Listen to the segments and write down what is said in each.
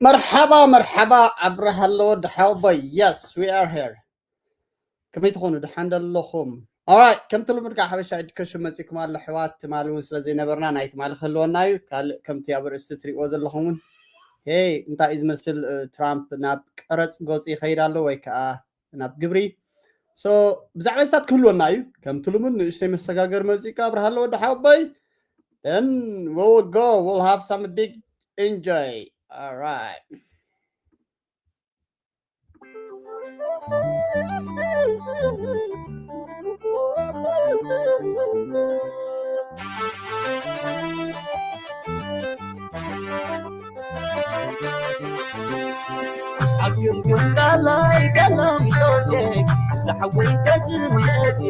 መርሓባ መርሓባ ኣብርሃ ኣለዎ ደሓወቦይ። Yes, we are here። ከመይ ትኾኑ? ደሓን ደለኹም? Alright፣ ከምቲ ልሙድ ከዓ ሓበሻ ኤዱኬሽን መፂኩም ኣሎ ኣሕዋት። ትማሊ እውን ስለ ዘይነበርና ናይ ትማሊ ክህልወና እዩ። ካልእ ከምቲ ኣብ ርእሲ ትሪእዎ ዘለኹም እውን፣ ሄይ፣ እንታይ እዩ ዝመስል? ትራምፕ ናብ ቀረፅ ገፁ ይኸይድ ኣሎ ወይ ከዓ ናብ ግብሪ። So ብዛዕባ ስታት ክህልወና እዩ። ከምቲ ልሙድ ንእሽተይ መሰጋገር መፂኡ ኣብርሃ ኣለዎ ደሓወቦይ። Then we'll go, we'll have some big enjoy. Alright. ኣብ ግምግም ቃላይ ገላሚጦሴ ዝሓወይ ተዝምለሴ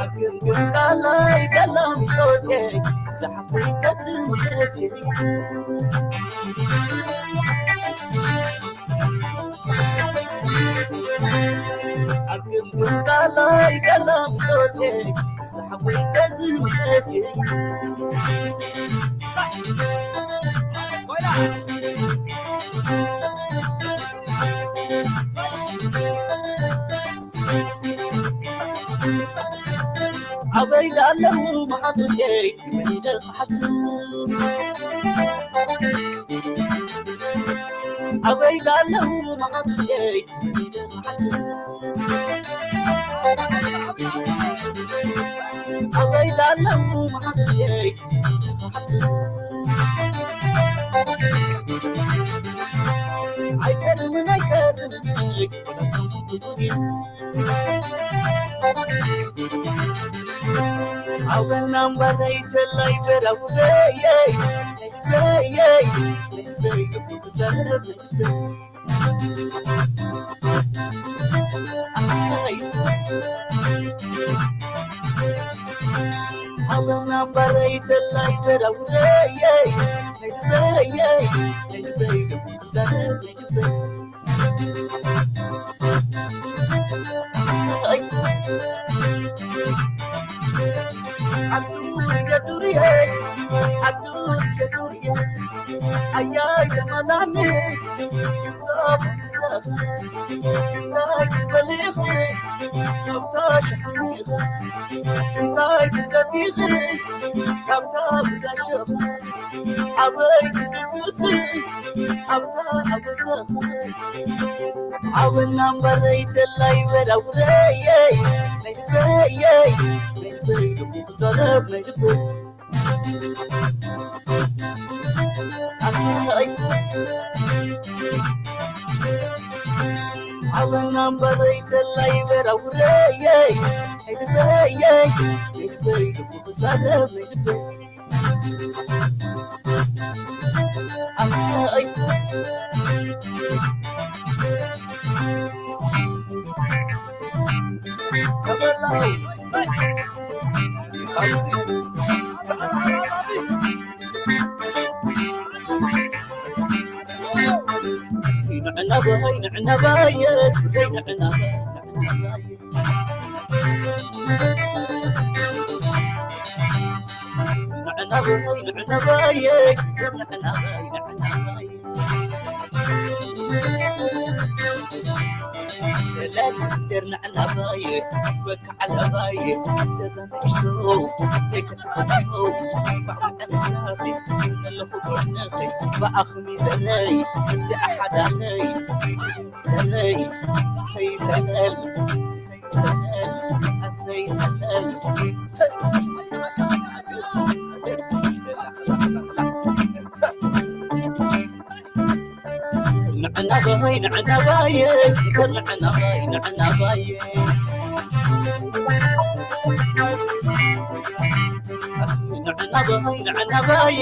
ኣብ ግምግም ቃላይ ገላሚጦሴ ዝሓወይ ተዝምለሴ ኣግምግም ቃላይ ቀላም ዶሴ ዝሓወይ ተዝምለሴ ኣበይ ዳለው መሓፍየይ መሊደ ክሓትት ኣበይ ዳለው መሓፍየይ መሊደ ክሓትት ኣበይ ዳለው መሓፍየይ መሊደ ክሓትት ኣይቀርምን ኣይቀርምን ወላ ሰው ኣበናም ባረይ ተላይ በራውረየይ በየይ በይ ኣበናም ባረይ ተላይ በራውረየይ በየይ በይ ኣዱየ ዱርየ ኣዱየ ዱርየ ኣያየ መናኒ ንስኽ ንስኽ እንታይ ክትበሊኺ ካብታ ሸሓኒኺ እንታይ ክትሰቲኺ ካብታ ብዳሸኺ ኣበይ ክትድግሲ ኣብታ ኣበዘኺ ኣበና እምበረይ ተላይ በራውረየይ ናይ ልበየይ ናይ ልበይ ልቡ ክዛረብ ናይ ልበይ ኣይ ኣበና እምበረይ ተላይ በራውረየይ ናይ ልበየይ ናይ ልበይ ልቡ ክዛረብ ናይ ልበይ ንዕናባይ ንዕናባየ ንዕናባይ ንዕናባይ ንዕናባይ ንዕናባይ ሰላም ዘር ንዕናባይ በካ ዓላባይ ዘዘንእሽቶ ደቂ ተፈጥሮ ባዕሉ ምሳኺ ኣለኹ ጎንኺ ብኣኽሚ ዘረይ እዚኣ ሓዳነይ ዘረይ ሰይ ሰለል ሰይ ሰለል ሰይ ሰለል ሰይ ንዕናባይ ንዕናባይ ንዕናባይ ንዕናባይ ንዕናባይ ንዕናባይ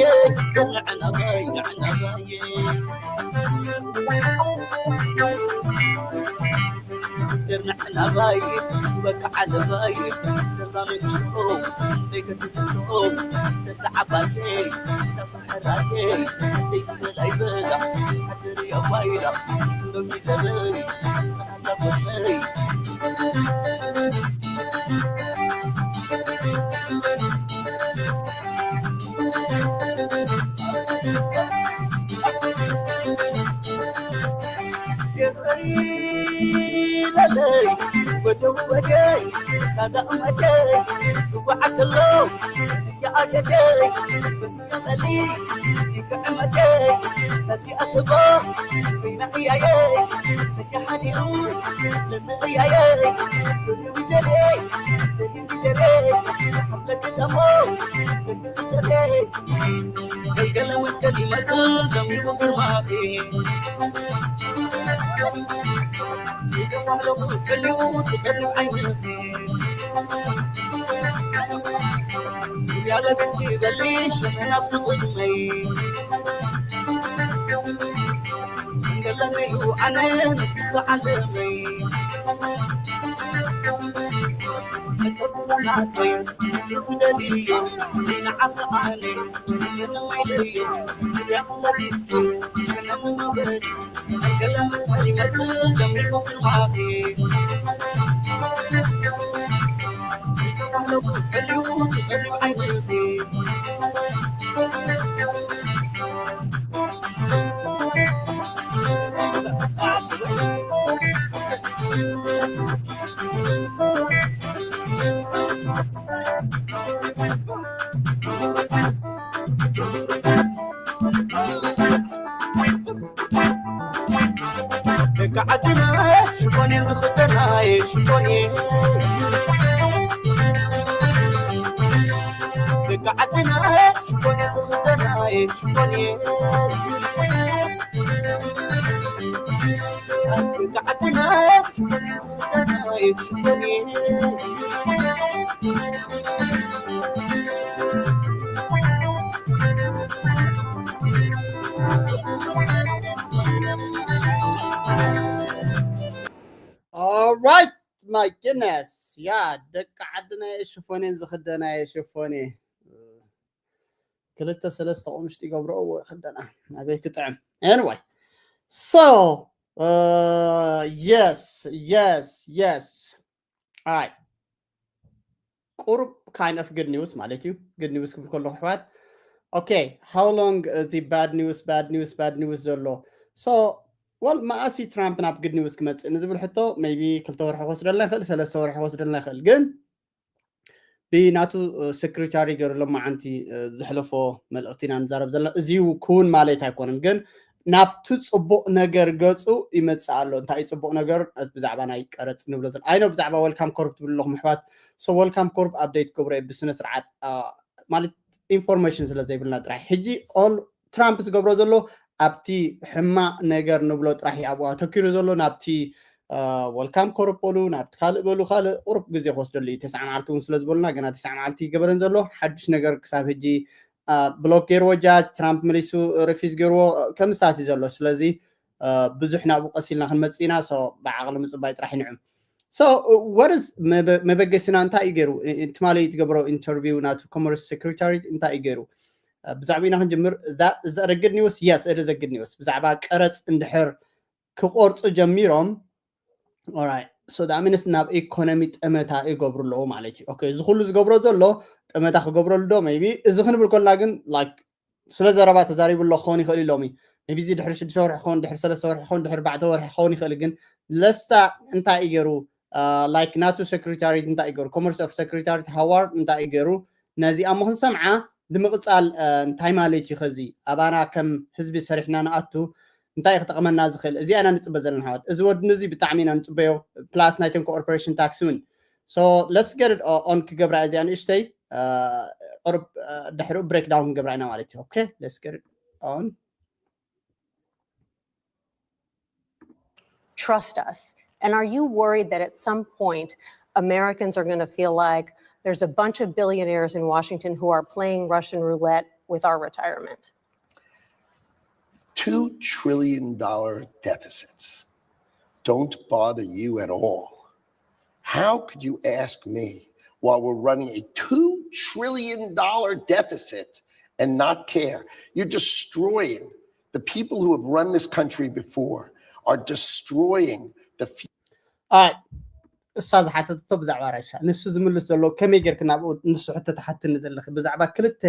ንዕናባይ ንዕናባይ ዘር ንዕናባይ በካ ዓለባይ ዘር ዛመንሽሮ ዘይከትትቶ ዘር ዝዓባየ ሰፋ ሕራየ ዘይዝበላ ይበላ ሓደር ያዋይላ ሎሚ ዘበይ ጸናታ ጎድመይ ወደ ውበደይ ሳዳ እመደይ ጽዋዓ ከሎ ያኣገደይ በትቀበሊ ይክዕመደይ ነቲ ኣስቦ በይና እያየይ ሰያ ሓዲሩ ለሚ እያየይ ዘዩ ቢተለይ ዘዩ ቢተለይ ሓፍለክ ደሞ ዘዩ ቢተለይ ገልገለ መስቀል ይመስል ደሚቁ ግርማኺ ደቂ ዓድና ሽፎኔን ዝኽደናየ ሽፎኔ ደቂ ዓድና ሽፎኔን ዝኽደናየ ሽፎኔ ደቂ ዓድና ሽፎኔን ዝኽደናየ ሽፎኔ All right, my goodness. Yeah, ደቂ ዓድና ሽፎኔን ዝኽደና ሽፎኔ ክልተ ሰለስተ ቁምሽቲ ይገብረኦ ክደና ኣበይ ክጥዕም። Anyway, so uh, yes, yes, yes. All right. ቁሩብ kind of good news ማለት እዩ። Good news ክብል ከለኹ ኣሕዋት፣ okay, how long እዚ bad news, bad news, bad news ዘሎ? So well, መኣስ እዩ ትራምፕ ናብ good news ክመፅእ ንዝብል ሕቶ maybe ክልተ ወርሒ ክወስደልና ይኽእል፣ ሰለስተ ወርሒ ክወስደልና ይኽእል። ግን ብናቱ secretary ገይሩ ሎማዓንቲ ዘሕለፎ መልእኽቲ ኢና ንዛረብ ዘለና። እዚ ክውን ማለት ኣይኮነን፣ ግን ናብቲ ፅቡቕ ነገር ገፁ ይመፅእ ኣሎ። እንታይ እዩ ፅቡቕ ነገር? ብዛዕባ ናይ ቀረፅ ንብሎ ዘለና። I know ብዛዕባ Welcome Corp ትብሉ ኣለኹም ኣሕዋት። So Welcome Corp update ክገብሮ እየ ብስነ ስርዓት፣ ማለት ኢንፎርሜሽን ስለ ዘይብልና ጥራይ። ሕጂ all ትራምፕ ዝገብሮ ዘሎ ኣብቲ ሕማቕ ነገር ንብሎ ጥራሕ እዩ ኣብኡ ኣተኪሩ ዘሎ። ናብቲ Welcome Corp በሉ፣ ናብቲ ካልእ በሉ፣ ካልእ ቁሩብ ግዜ ክወስደሉ እዩ። ተስዓ መዓልቲ እውን ስለ ዝበሉና ገና ተስዓ መዓልቲ ይገበረን ዘሎ። ሓዱሽ ነገር ክሳብ ሕጂ ብሎክ ገይርዎ ጃጅ፣ ትራምፕ መሊሱ ሪፊዝ ገይርዎ፣ ከምስታት እዩ ዘሎ። ስለዚ ብዙሕ ናብኡ ቀስ ኢልና ክንመፅእ ኢና። So ብዓቕሊ ምፅባይ ጥራሕ ይንዕም። So what is መበገሲና እንታይ እዩ ገይሩ? ትማሊ ትገብሮ ኢንተርቪው ናቱ ኮመርስ ሴክሬታሪ እንታይ እዩ ገይሩ? ብዛዕባ ኢና ክንጅምር። Is that a good news? Yes, it is a good news. ብዛዕባ ቀረፅ እንድሕር ክቆርፁ ጀሚሮም፣ alright, so that means ናብ ኢኮኖሚ ጠመታ ይገብሩ ኣለዉ ማለት እዩ። Okay, እዚ ኩሉ ዝገብሮ ዘሎ ጠመታ ክገብረሉ ዶ? Maybe እዚ ክንብል ከልና ግን like ስለ ዘረባ ተዛሪቡ ኣሎ ክኸውን ይኽእል ኢሎሚ። Maybe እዚ ድሕሪ ሽዱሽተ ወርሒ ክኸውን፣ ድሕሪ ሰለስተ ወርሒ ክኸውን፣ ድሕሪ ኣርባዕተ ወርሒ ክኸውን ይኽእል። ግን ለስታ እንታይ እዩ ገይሩ? Like ናቱ ሴክሬታሪ እንታይ እዩ ገይሩ? ኮመርስ ኦፍ ሴክሬታሪ ሃዋርድ እንታይ እዩ ገይሩ? ነዚኣ እሞ ክንሰምዓ። ንምቕፃል እንታይ ማለት እዩ? ከዚ ኣባና ከም ህዝቢ ሰሪሕና ንኣቱ እንታይ ክጠቕመና ዝኽእል? እዚኣ ኢና ንፅበ ዘለና ኣሕዋት። እዚ ወድኒ እዚ ብጣዕሚ ኢና ንፅበዮ። ፕላስ ናይተን ኮርፖሬሽን ታክስ እውን። So let's get it on ክገብራ እዚኣ ንእሽተይ ቁሩብ ድሕሪኡ ብሬክዳውን ክንገብራ ኢና ማለት እዩ። Okay, let's get it on. Trust us? And are you worried that at some point Americans are going to feel like there's a bunch of billionaires in Washington who are playing Russian roulette with our retirement? Two trillion dollar deficits don't bother you at all. How could you ask me while we're running a two trillion dollar deficit and not care? You're destroying the people who have run this country before are destroying the future. እሳ ዝሓተትቶ ብዛዕባ ራሻ ንሱ ዝምልስ ዘሎ ከመይ ጌርክ ናብኡ ንሱ ሕቶ ትሓትኒ ዘለኺ ብዛዕባ ክልተ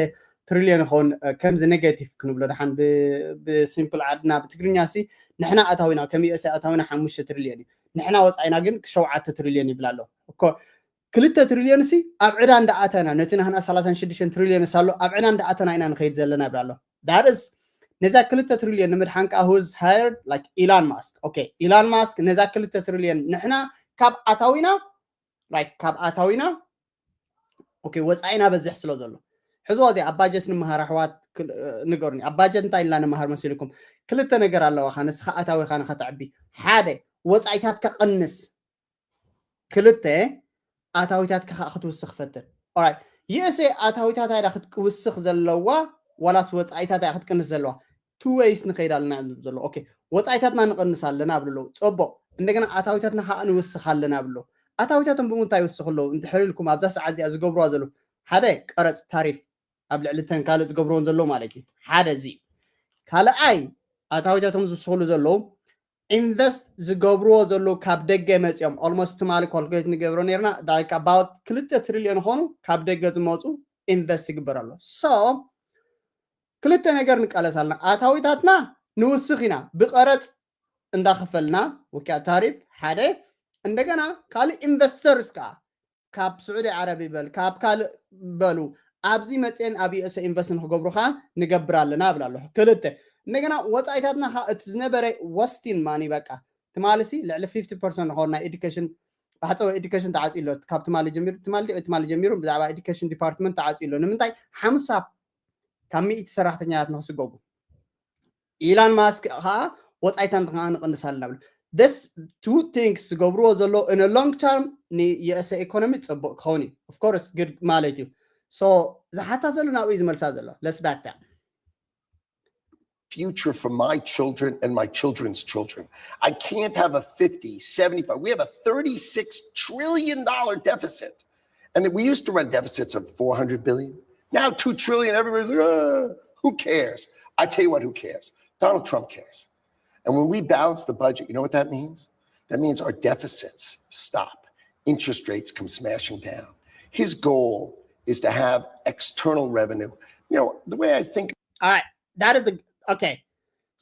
ትሪልዮን ይኸውን ከምዚ ኔጋቲቭ ክንብሎ ደሓን ብሲምፕል ዓድና ብትግርኛ ሲ ንሕና ኣታዊና ከም ዩኤስኤ ኣታዊና ሓሙሽተ ትሪልዮን እዩ ንሕና ወፃኢና ግን ሸውዓተ ትሪልዮን ይብል ኣሎ እኮ። ክልተ ትሪልዮን ሲ ኣብ ዕዳ እንዳኣተና፣ ነቲ ናህና ሰላሳን ሽዱሽተን ትሪልዮን ኣሎ ኣብ ዕዳ እንዳኣተና ኢና ንኸይድ ዘለና ይብል ኣሎ። ዳርስ ነዛ ክልተ ትሪልዮን ንምድሓን ከዓ who's hired? Like ኢላን ማስክ። ኦኬ፣ ኢላን ማስክ ነዛ ክልተ ትሪልዮን ንሕና ካብ ኣታዊና፣ like ካብ ኣታዊና ኦኬ፣ ወፃኢና በዝሕ ስለ ዘሎ። ሕዝዋ እዚ ኣብ ባጀት ንምሃር ኣሕዋት፣ ንገሩኒ፣ ኣብ ባጀት እንታይ ኢልና ንምሃር መሲልኩም? ክልተ ነገር ኣለዋኻ ንስኻ ኣታዊኻ ንኸተዕቢ። ሓደ፣ ወፃኢታት ከቐንስ። ክልተ፣ ኣታዊታትካ ከዓ ክትውስኽ ፈትን። ኦራይት፣ ዩኤስኤ ኣታዊታት ኣይዳ ክትውስኽ ዘለዋ ዋላስ ወፃኢታት ኣይዳ ክትቅንስ ዘለዋ? ቱ ወይስ ንኸይድ ኣለና ዘሎ። ኦኬ፣ ወፃኢታትና ንቐንስ ኣለና ብሉ ኣለዉ። ፅቡቕ። እንደገና ኣታዊታትና ከዓ ንውስኽ ኣለና ብሉ። ኣታዊታቶም ብምንታይ ይውስኽ ኣለዉ? እንድሕር ኢልኩም ኣብዛ ሰዓት እዚኣ ዝገብርዋ ዘለዉ ሓደ፣ ቀረፅ ታሪፍ ኣብ ልዕሊ ተን ካልእ ዝገብርዎን ዘለዉ ማለት እዩ። ሓደ እዚ እዩ። ካልኣይ፣ ኣታዊታቶም ዝውስኽሉ ዘለዉ ኢንቨስት ዝገብርዎ ዘለዉ ካብ ደገ መፂኦም፣ ኦልሞስት ትማሊ ካልኩሌት ንገብሮ ነርና፣ ዳይክ ኣባውት ክልተ ትሪልዮን ኾኑ ካብ ደገ ዝመፁ ኢንቨስት ይግበር ኣሎ። ሶ ክልተ ነገር ንቃለስ ኣለና። ኣታዊታትና ንውስኽ ኢና ብቀረፅ እንዳኸፈልና፣ ወኪያ ታሪፍ ሓደ። እንደገና ካልእ ኢንቨስተርስ ከዓ ካብ ስዑዲ ዓረብ ይበል ካብ ካልእ በሉ ኣብዚ መፅኤን ኣብ ዩኤስኤ ኢንቨስት ንክገብሩ ከዓ ንገብር ኣለና እብል ኣለኹ። ክልተ፣ እንደገና ወፃኢታትና ከዓ እቲ ዝነበረ ወስቲን ማኒ በቃ ትማሊ ሲ ልዕሊ ፊፍቲ ፐርሰንት ንኸውን ናይ ኤዱኬሽን፣ ብሓፀወ ኤዱኬሽን ተዓፅዩ ኣሎ። ካብ ትማሊ ጀሚሩ፣ ትማሊ ድዩ ትማሊ ጀሚሩ ብዛዕባ ኤዱኬሽን ዲፓርትመንት ተዓፅዩ ኣሎ። ንምንታይ? ሓምሳ ካብ ሚእቲ ሰራሕተኛታት ንክስገጉ። ኢላን ማስክ ከዓ ወፃኢታትና ከዓ ንቕንስ ኣለና ብሉ። This two things ዝገብርዎ ዘሎ in a long term ንዩኤስኤ ኢኮኖሚ ፅቡቅ ክኸውን እዩ። Of course good ማለት እዩ። So ዝሓታ ዘሎ ናብኡ እዩ ዝመልሳ ዘሎ። Let's back that. Future for my children and my children's children. I can't have a fifty, seventy-five. We have a thirty-six trillion dollar deficit. And that we used to run deficits of four hundred billion. Now two trillion, everybody's like, "Ah, who cares?" I tell you what, who cares? Donald Trump cares. And when we balance the budget, you know what that means? That means our deficits stop. Interest rates come smashing down. His goal is to have external revenue. You know, the way I think All right, that is the, okay.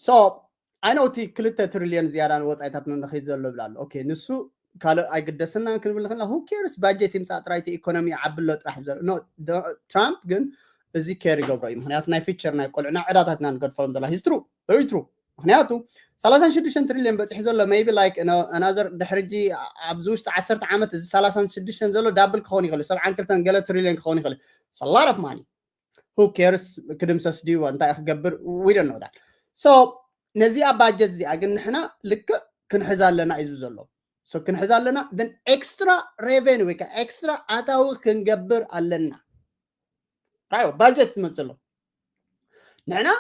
So I know እቲ ክልተ ትሪልዮን ዝያዳ ንወፃኢታት ንኸይድ ዘሎ ይብል ኣሎ። ኦኬ፣ ንሱ ካልእ ኣይግደሰናን ክንብል ንኽእል ኢና። Who cares? ባጀት ይምፃእ ጥራይ፣ እቲ ኢኮኖሚ ይዓቢ ኣሎ ጥራሕ ይብል ዘሎ። ኖ፣ ዶ-፣ ትራምፕ ግን እዚ ኬር ይገብሮ እዩ። ምክንያቱ ናይ ፊቸር ናይ ቆልዑና ዕዳታትና ንገድፈሎም ዘላ። He's true, very true. ምክንያቱ ሰላሳን ሽዱሽተን ትሪልዮን በፂሑ ዘሎ maybe like another ድሕሪ ሕጂ ኣብዚ ውሽጢ ዓሰርተ ዓመት እዚ ሰላሳን ሽዱሽተን ዘሎ ዳብል ክኸውን ይኽእል እዩ። ሰብዓን ክልተን ገለ ትሪልዮን ክኸውን ይኽእል እዩ። It's a lot of money. Who cares? ክድምሰስ ድዩ? እንታይ ክገብር? We don't know that. So ነዚኣ ባጀት እዚኣ ግን ንሕና ልክዕ ክንሕዛ ኣለና እዩ ዝብል ዘሎ። So ክንሕዛ ኣለና፣ then extra revenue ወይ ከዓ ኤክስትራ ኣታዊ ክንገብር ኣለና። ራዮ ባጀት ትመፅእ ኣሎ። ንሕና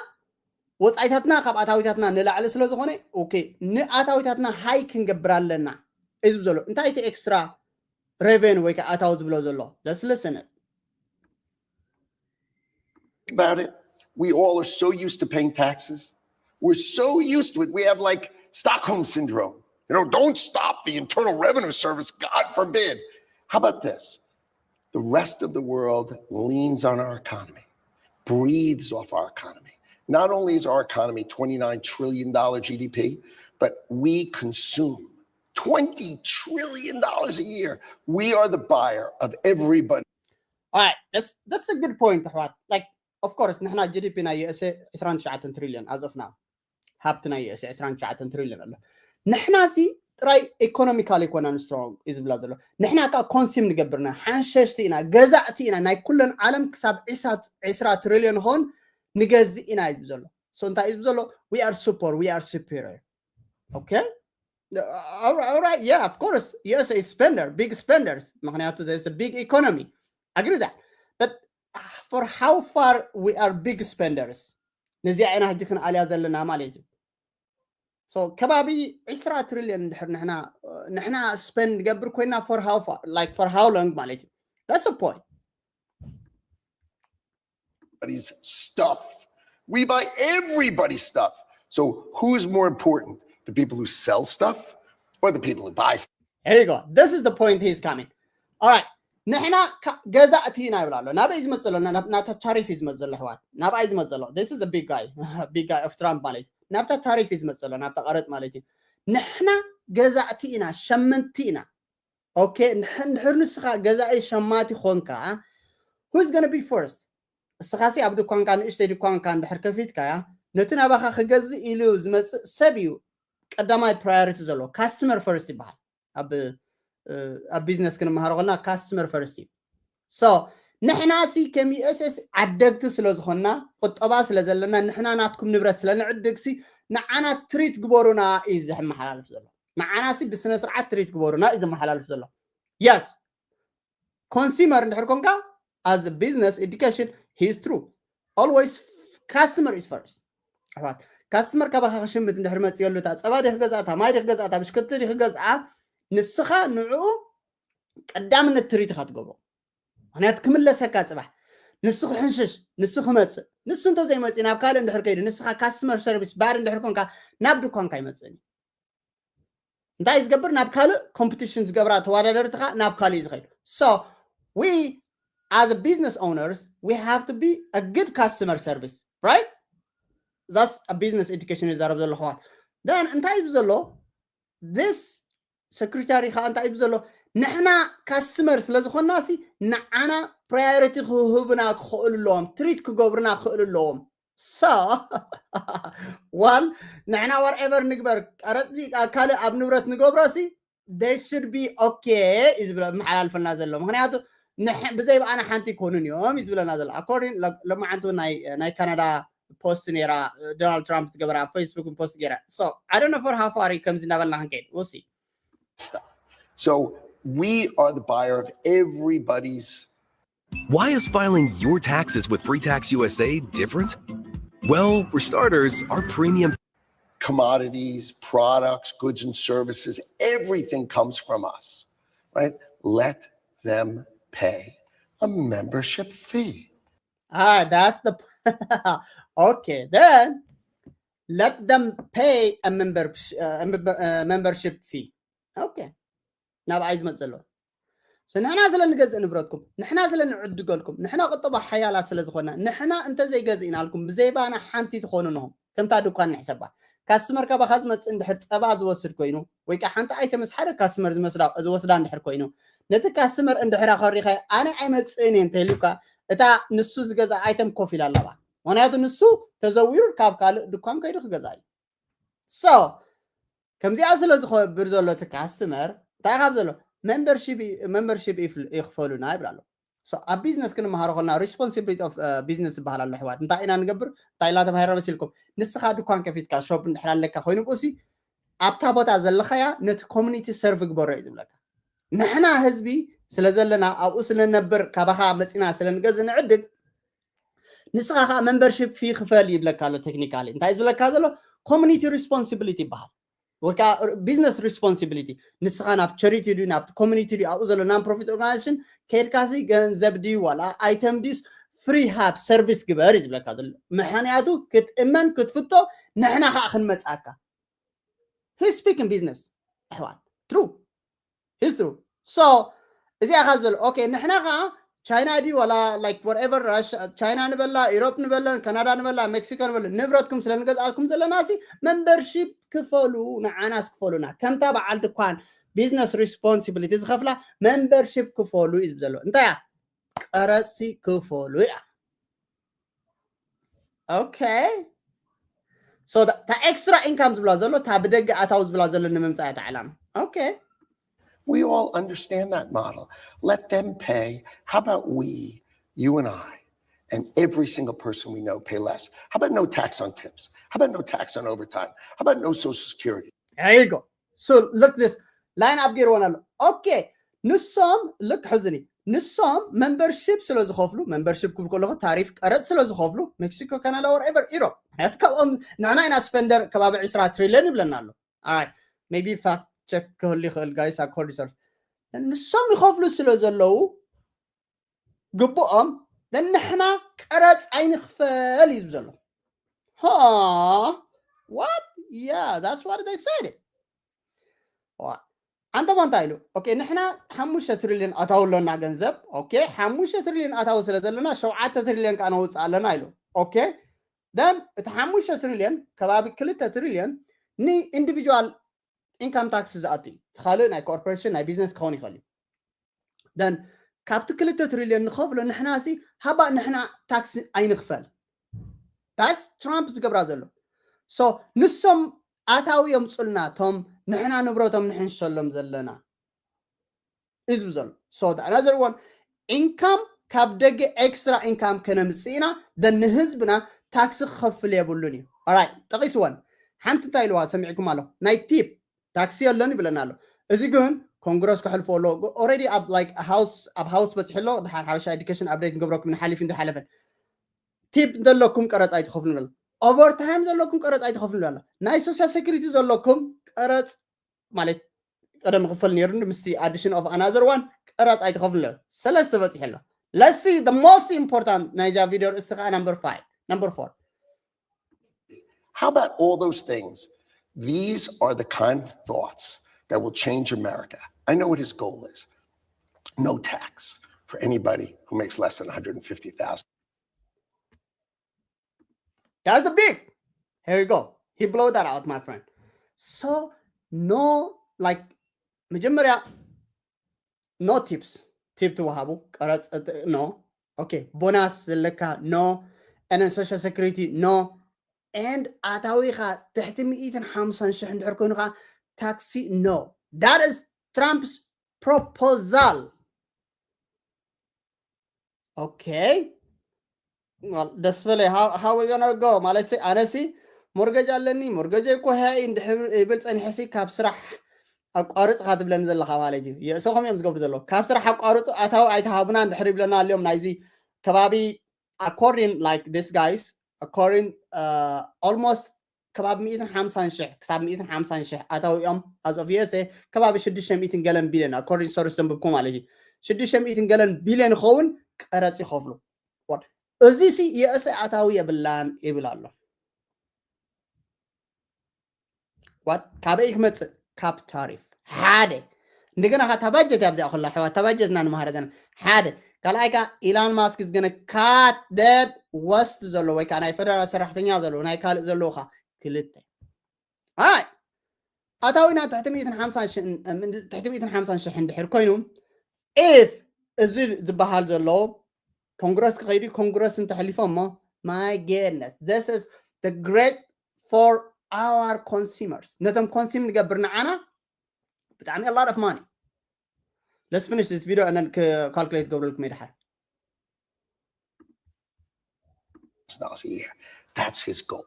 ወፃኢታትና ካብ ኣታዊታትና ንላዕሊ ስለ ዝኾነ፣ ኦኬ፣ ንኣታዊታትና ሃይ ክንገብር ኣለና እዩ ዝብል ዘሎ። እንታይ እቲ ኤክስትራ ሬቨን ወይ ከዓ ኣታዊ ዝብሎ ዘሎ? Let's listen it. About it. We all are so used to paying taxes. We're so used to it. We have like Stockholm syndrome. You know, don't stop the Internal Revenue Service, God forbid. How about this? The rest of the world leans on our economy, breathes off our economy. Not only is our economy twenty-nine trillion dollar G D P, but we consume twenty trillion dollars a year. We are the buyer of everybody. All right, that's that's a good point, ኣሕዋት። Like, of course ንሕና ጂ ዲ ፒ ናይ ዩ ኤስ ኤ ዕስራን ትሽዓተን ትሪልዮን as of now፣ ሃብቲ ናይ ዩ ኤስ ኤ ዕስራን ትሽዓተን ትሪልዮን ኣሎ። ንሕና ሲ ጥራይ ኢኮኖሚካል ኣይኮናን ስትሮንግ እዩ ዝብላ ዘሎ። ንሕና ከዓ ኮንሱም ንገብርና፣ ሓንሸሽቲ ኢና፣ ገዛእቲ ኢና፣ ናይ ኩለን ዓለም ክሳብ ዕስራ ትሪልዮን ሆን ንገዝእ ኢና እዩ ዝብል ዘሎ። So እንታይ እዩ ዝብል ዘሎ? We are super, we are superior. Okay? All right, yeah, of course. ዩ ኤስ ኤ is spender, big spenders. ምክንያቱ there's a big economy. Agree that. But for how far we are big spenders? ነዚኣ ኢና ሕጂ ክንኣልያ ዘለና ማለት እዩ። So ከባቢ ዕስራ ትሪልዮን እንድሕር ንሕና ንሕና ስፐንድ ንገብር ኮይና for how far? Like for how long ማለት እዩ? That's the point. Everybody's stuff. We buy everybody's stuff. So who's more important? The people who sell stuff or the people who buy stuff? Here you go. This is the point he's coming. All right. ንሕና ገዛእቲ ኢና ይብል ኣሎ። ናበይ ዝመፅ ዘሎ? ናብታ ታሪፍ እዩ ዝመፅ ዘሎ ኣሕዋት። ናብኣይ ዝመፅ ዘሎ? This is a big guy. Big guy of Trump ማለት እዩ። ናብታ ታሪፍ እዩ ዝመፅ ዘሎ፣ ናብታ ቀረፅ ማለት እዩ። ንሕና ገዛእቲ ኢና፣ ሸመንቲ ኢና። ኦኬ፣ እንድሕር ንስኻ ገዛኢ ሸማቲ ኾንካ፣ who's gonna be first? እስኻሲ ኣብ ድኳንካ፣ ንእሽተይ ድኳንካ እንድሕር ከፊትካያ፣ ነቲ ናባኻ ክገዝእ ኢሉ ዝመጽእ ሰብ እዩ ቀዳማይ ፕራዮሪቲ ዘለዎ። ካስተመር ፈርስት ይበሃል። ኣብ ኣብ ቢዝነስ ክንመሃሮ ከለና ካስተመር ፈርስት እዩ። ሶ ንሕና ሲ ከም ዩኤስኤስ ዓደግቲ ስለ ዝኾንና፣ ቁጠባ ስለ ዘለና፣ ንሕና ናትኩም ንብረት ስለ ንዕድግ ሲ ንዓና ትሪት ግበሩና እዩ ዝመሓላልፍ ዘሎ። ንዓና ሲ ብስነ ስርዓት ትሪት ግበሩና እዩ ዝመሓላልፍ ዘሎ። የስ፣ ኮንሱመር እንድሕር ኮንካ፣ as business education, he's true, always customer is first. ኣሕዋት፣ ካስተመር ካባኻ ክሽምት እንድሕር መፅእ የሉ፣ እታ ፀባ ዲ ክገዝኣ፣ እታ ማይ ዲ ክገዝኣ፣ እታ ብሽክቲ ዲ ክገዝኣ፣ ንስኻ ንዕኡ ቀዳምነት ትሪት ኢኻ ትገብሮ። ምክንያቱ ክምለሰካ ፅባሕ፣ ንሱ ክሕንሽሽ፣ ንሱ ክመፅእ። ንሱ እንተዘይመፅእ፣ ናብ ካልእ እንድሕር ከይዱ፣ ንስኻ ካስተመር ሰርቪስ ባድ እንድሕር ኮንካ፣ ናብ ድኳንካ ኣይመፅእን እዩ። እንታይ እዩ ዝገብር? ናብ ካልእ ኮምፒቲሽን ዝገብራ ተወዳደርትኻ ናብ ካልእ እዩ ዝኸይዱ። So we, as a business owners, we have to be a good customer service, right? That's a business education ይዛረብ ዘሎ ኣሕዋት። Then እንታይ እዩ ዘሎ? This secretary ከዓ እንታይ እዩ ዘሎ? ንሕና ካስተመር ስለ ዝኾንና ሲ ንዓና ፕራዮሪቲ ክህቡና ክኽእሉ ኣለዎም፣ ትሪት ክገብሩና ክኽእሉ ኣለዎም። So one, ንሕና whatever ንግበር፣ ቀረፅ ካልእ ኣብ ንብረት ንገብሮ ሲ they should be okay እዩ ዝብለ፣ መሓላልፈልና ዘሎ። ምክንያቱ ንሕ- ብዘይ ብኣና ሓንቲ ይኮኑን እዮም እዩ ዝብለና ዘሎ። ኣኮርዲን ሎማዓንቲ እውን ናይ ናይ ካናዳ ፖስት ነይራ፣ ዶናልድ ትራምፕ ዝገበራ ኣብ ፌስቡክ ፖስት ገይራ። So I don't know for how far ከምዚ እናበልና ክንከይድ፣ we'll see. Stuff. So we are the buyer of everybody's Why is filing your taxes with Free Tax U S A different? Well, for starters, our premium commodities, products, goods, and services. Everything comes from us, right? Let them pay a membership fee. Ah, that's the okay. Then let them pay a member uh, a member- uh, membership fee. Okay. ናብኣይ ዝመፅ ዘሎ። So ንሕና ስለ ንገዝእ ንብረትኩም፣ ንሕና ስለ ንዕድገልኩም፣ ንሕና ቁጠባ ሓያላት ስለ ዝኾና፣ ንሕና እንተዘይገዝእናልኩም ብዘይባና ሓንቲ ትኾኑ ንኹም። ከምታ ድኳን ንሕሰባ። ካስተመር ካባኻ ዝመፅእ እንድሕር ፀባ ዝወስድ ኮይኑ፣ ወይ ከዓ ሓንቲ ኣይተም ምስ ሓደ ካስተመር ዝመስዳ ዝወስዳ እንድሕር ኮይኑ፣ ነቲ ካስተመር እንድሕር ኣኸሪኻዮ ኣነ ኣይመፅእን እየ እንተኢሉካ፣ እታ ንሱ ዝገዝኣ ኣይተም ኮፍ ኢላ ኣለዋ። ምክንያቱ ንሱ ተዘዊሩ ካብ ካልእ ድኳን ከይዱ ክገዝኣ እዩ። So ከምዚኣ ስለ ዝኸብር ዘሎ እቲ ካስተመር እንታይ ካብ ዘሎ፣ ሜምበርሺፕ ይኽፈሉና ይብል ኣሎ። So ኣብ ቢዝነስ ክንመሃሮ ከለና ሪስፖንሲቢሊቲ ኦፍ ቢዝነስ ዝበሃል ኣሎ ኣሕዋት። እንታይ ኢና ንገብር? እንታይ ኢልና ተማሂርና መሲልኩም? ንስኻ ድኳን ከፊትካ፣ ሾፕ እንድሕር ኣለካ ኮይኑ ብኡሲ ኣብታ ቦታ ዘለኻያ ነቲ ኮሚኒቲ ሰርቭ ግበሮ እዩ ዝብለካ። ንሕና ህዝቢ ስለ ዘለና፣ ኣብኡ ስለ ንነብር፣ ካባኻ መፂና ስለ ንገዝእ ንዕድግ፣ ንስኻ ከዓ ሜምበርሺፕ ፊ ክፈል ይብለካ ኣሎ። ቴክኒካሊ እንታይ ዝብለካ ዘሎ? ኮሚኒቲ ሪስፖንሲቢሊቲ ይበሃል፣ ወይ ከዓ ቢዝነስ ሪስፖንሲቢሊቲ። ንስኻ ናብ ቸሪቲ ድዩ፣ ናብቲ ኮሚኒቲ ድዩ፣ ኣብኡ ዘሎ ናን ፕሮፊት ኦርጋናይዜሽን ከይድካሲ ገንዘብ ድዩ ዋላ ኣይተም ድዩስ ፍሪ ሃብ፣ ሰርቪስ ግበር እዩ ዝብለካ ዘሎ። ምክንያቱ ክትእመን ክትፍቶ ንሕና ከዓ ክንመፅኣካ። He's speaking business ኣሕዋት። True. He's true. So እዚኣ ካ ዝበለ ኦኬ፣ ንሕና ከዓ ቻይና ድዩ ዋላ like whatever፣ ቻይና ንበላ፣ ኢሮፕ ንበለን፣ ካናዳ ንበላ፣ ሜክሲኮ ንበለን፣ ንብረትኩም ስለ ንገዝኣልኩም ዘለና ሲ ሜምበርሺፕ ክፈሉ፣ ንዓናስ ክፈሉና። ከምታ በዓል ድኳን ቢዝነስ ሪስፖንሲቢሊቲ ዝኸፍላ ሜምበርሺፕ ክፈሉ እዩ ዝብል ዘሎ። እንታይ እያ? ቀረፅሲ ክፈሉ እያ። ኦኬ። So እታ ኤክስትራ ኢንካም ዝብላ ዘሎ፣ እታ ብደገ ኣታዊ ዝብላ ዘሎ ንምምፃእ እያ እታ ዕላማ። ኦኬ። We all understand that model. Let them pay. How about we, you and I, and every single person we know pay less? How about no tax on tips? How about no tax on overtime? How about no social security? There you go. So look this, line up ገይርዎን ኣሎ። ኦኬ፣ ንሶም ልክ ሕዝኒ፣ ንሶም ሜምበርሺፕ ስለ ዝኸፍሉ፣ ሜምበርሺፕ ክብል ከለኹ ታሪፍ ቀረፅ ስለ ዝኸፍሉ፣ ሜክሲኮ፣ ካናዳ፣ ወርኤቨር፣ ኢሮፕ፣ ምክንያቱ ካብኦም ንሕና ኢና ስፐንደር ከባቢ ዕስራ ትሪልዮን ይብለና ኣሎ። ሜቢ ፋክት ቸክ ክህሉ ይኽእል ጋይስ፣ ኣኮርዲንግ ሰርቪስ ንሶም ይኸፍሉ ስለ ዘለዉ ግቡኦም፣ ንሕና ቀረፅ ኣይንኽፈል እዩ ዝብል ዘሎ። ሃ? What? Yeah, that's what they said. ኣንተማ እንታይ ኢሉ? ኦኬ፣ ንሕና ሓሙሽተ ትሪልዮን ኣታዊ ኣለና ገንዘብ። ኦኬ፣ ሓሙሽተ ትሪልዮን ኣታዊ ስለ ዘለና ሸውዓተ ትሪልዮን ከዓ ነውፅእ ኣለና ኢሉ። ኦኬ፣ then እቲ ሓሙሽተ ትሪልዮን ከባቢ ክልተ ትሪልዮን ንኢንዲቪጁዋል income tax ዝኣቱ እዩ። እቲ ካልእ ናይ corporation ናይ business ክኸውን ይኽእል እዩ። Then ካብቲ ክልተ ትሪልዮን ንኸፍሎ ንሕና ሲ ሃባ ንሕና ታክሲ ኣይንኽፈል። That's ትራምፕ ዝገብራ ዘሎ። So ንሶም ኣታዊ የምፁልና ቶም ንሕና ንብረቶም ንሕንሸሎም ዘለና ህዝቢ ዘሎ። So the another one income ካብ ደገ extra income ከነምፅእ ኢና። Then ንህዝብና ታክሲ ክኸፍል የብሉን እዩ። Alright ጠቂስወን ሓንቲ እንታይ ኢልዋ ሰሚዕኩም ኣሎ ናይ ቲፕ ታክሲ የለን ይብለና ኣሎ። እዚ ግን ኮንግረስ ክሕልፎ ኣሎ። Already ኣብ like house ኣብ house በፂሑ ኣሎ። ድሓር ሓበሻ education update ንገብረኩም ንሓሊፍ እንተሓለፈን ቲፕ ዘለኩም ቀረፅ ኣይትኸፍሉን ኣሎ። Overtime ዘለኩም ቀረፅ ኣይትኸፍሉን ኣሎ። ናይ social security ዘለኩም ቀረፅ ማለት ቀደም ክፈል ነይሩ ምስቲ addition of another one ቀረፅ ኣይትኸፍሉን ኣሎ። ሰለስተ በፂሑ ኣሎ። Let's see the most important ናይዛ ቪዲዮ ርእሲ ከዓ number five number four How about all those things? These are the kind of thoughts that will change America. I know what his goal is. No tax for anybody who makes less than one hundred fifty thousand. That's a big. Here you go. He blow that out, my friend. So no, like መጀመርያ no tips tip ትወሃቡ ቀረፅ no okay bonus ዘለካ no and then social security no and ኣታዊኻ ትሕቲ ሚእትን ሓምሳን ሽሕ እንድሕር ኮይኑ ከዓ ታክሲ no that is Trump's proposal okay ደስ በለ how we gonna go ማለት ኣነሲ ሞርገጅ ኣለኒ ሞርገጅ እኮ ሃይ እንድሕር ይብል ፀኒሐሲ ካብ ስራሕ ኣቋርፅኻ ትብለኒ ዘለኻ ማለት እዩ የእሰኹም እዮም ዝገብሩ ዘለዉ ካብ ስራሕ ኣቋርፁ ኣታዊ ኣይትሃቡና እንድሕር ይብለና ኣልዮም ናይዚ ከባቢ according like this guys according uh, almost ከባቢ ሚእትን ሓምሳን ሽሕ ክሳብ ሚእትን ሓምሳን ሽሕ ኣታዊኦም as of USA ከባቢ ሽዱሽተ ሚእትን ገለን ቢልዮን according source ዘንብብኩ ማለት እዩ ሽዱሽተ ሚእትን ገለን ቢልዮን ይኸውን ቀረፅ ይኸፍሉ እዚ ሲ የእሰ ኣታዊ የብላን ይብል ኣሎ ካበይ ክመፅእ ካብ ታሪፍ ሓደ እንደገና ከ ታባጀት እያ ኣብዚኣ ከላ ሕዋ ታባጀት እና ንምሃረ ዘለና ሓደ ካልኣይ ከዓ ኢላን ማስክ ዝገነ ካት ደድ ወስት ዘሎ ወይ ከዓ ናይ ፈደራል ሰራሕተኛ ዘለዎ ናይ ካልእ ዘለዎ ከዓ ክልተ ኣይ ኣታዊና ትሕቲ ሚእትን ሓምሳን ሽሕ እንድሕር ኮይኑ if እዚ ዝበሃል ዘሎ ኮንግረስ ክኸይዱ ኮንግረስ እንተሕሊፎ እሞ my goodness this is the great for our consumers ነቶም ኮንሱም ንገብር ንዓና ብጣዕሚ a lot of money let's finish this video and then calculate ገብረልኩም ይድሓር dollars a year. That's his goal.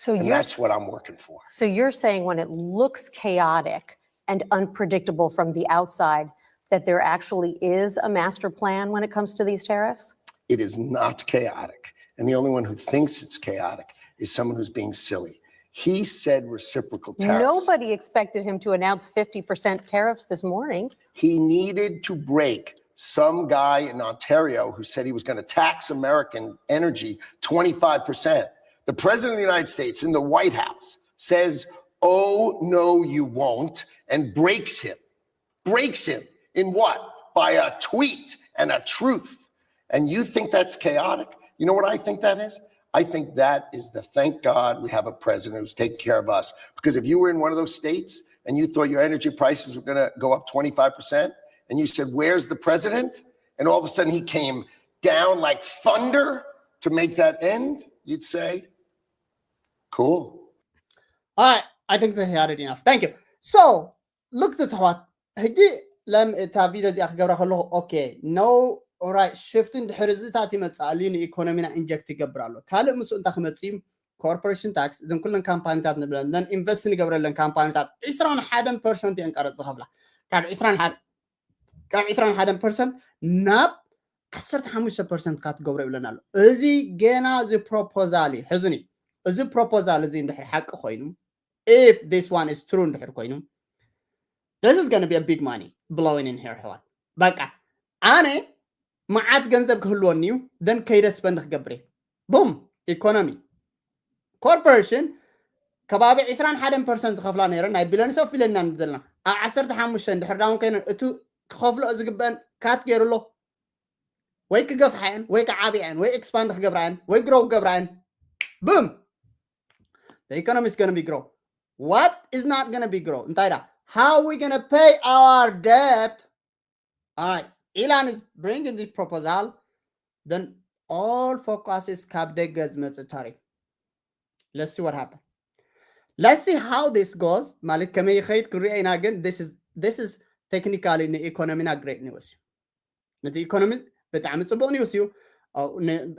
So And you're that's what I'm working for. so you're saying when it looks chaotic and unpredictable from the outside, that there actually is a master plan when it comes to these tariffs? It is not chaotic. And the only one who thinks it's chaotic is someone who's being silly. He said reciprocal tariffs. Nobody expected him to announce fifty percent tariffs this morning. He needed to break some guy in Ontario who said he was going to tax American energy twenty-five percent. The president of the United States in the White House says, "Oh, no, you won't," and breaks him. Breaks him in what? By a tweet and a truth. And you think that's chaotic? You know what I think that is? I think that is the thank God we have a president who's taking care of us. Because if you were in one of those states and you thought your energy prices were going to go up twenty-five percent, and you said, "Where's the president?" And all of a sudden he came down like thunder to make that end, you'd say, "Cool." All right, I think that he had it enough. Thank you. So, look this what ሕጂ ለም እታ ቪዲዮ እዚኣ ክገብራ ከለኹ okay no right shift እንድሕር እዚ እታት ይመፅእ ኣሎ ንኢኮኖሚና ኢንጀክት ይገብር ኣሎ ካልእ ምስኡ እንታይ ክመፅእ እዩ ኮርፖሬሽን ታክስ እዘን ኩለን ካምፓኒታት ንብለን ነን ኢንቨስት ንገብረለን ካምፓኒታት ዕስራን ሓደን ፐርሰንት እየን ቀረፅ ዝኸፍላ ካብ ዕስራን ሓደ ካብ ዕስራን ሓደን ፐርሰንት ናብ ዓሰርተ ሓሙሽተ ፐርሰንት ካትገብሮ ይብለና ኣሎ እዚ ገና እዚ ፕሮፖዛል እዩ ሕዝኒ እዚ ፕሮፖዛል እዚ እንድሕር ሓቂ ኮይኑ if this one is true እንድሕር ኮይኑ this is gonna be a big money blowing in here ሕዋት በቃ ኣነ መዓት ገንዘብ ክህልወኒ እዩ then ከይደ ስፐንድ ክገብር እየ ቡም ኢኮኖሚ ኮርፖሬሽን ከባቢ ዕስራን ሓደን ፐርሰንት ዝኸፍላ ነይረን ናይ ቢለንስ ኦፍ ቢለንና ንብል ዘለና ኣብ ዓሰርተ ሓሙሽተ እንድሕር ዳውን ኮይነን እቲ ክኸፍሎ ዝግበአን ካት ገይሩ ኣሎ ወይ ክገፍሓ እየን ወይ ክዓብያ እየን ወይ ኤክስፓንድ ክገብራ እየን ወይ ግሮው ክገብራ እየን ቡም ኢኮኖሚ is gonna be grow What is not gonna be grow? እንታይ ዳ? How we gonna pay our debt? All right, Elon is bringing this proposal. Then all focus is ካብ ደገ ዝመጽእ ታሪፍ። Let's see what happen. Let's see how this goes. ማለት ከመይ ይኸይድ ክንሪኦ ኢና። ግን this is this is technically ንኢኮኖሚና great news እዩ። ነቲ ኢኮኖሚ ብጣዕሚ ጽቡቕ ኒውስ እዩ።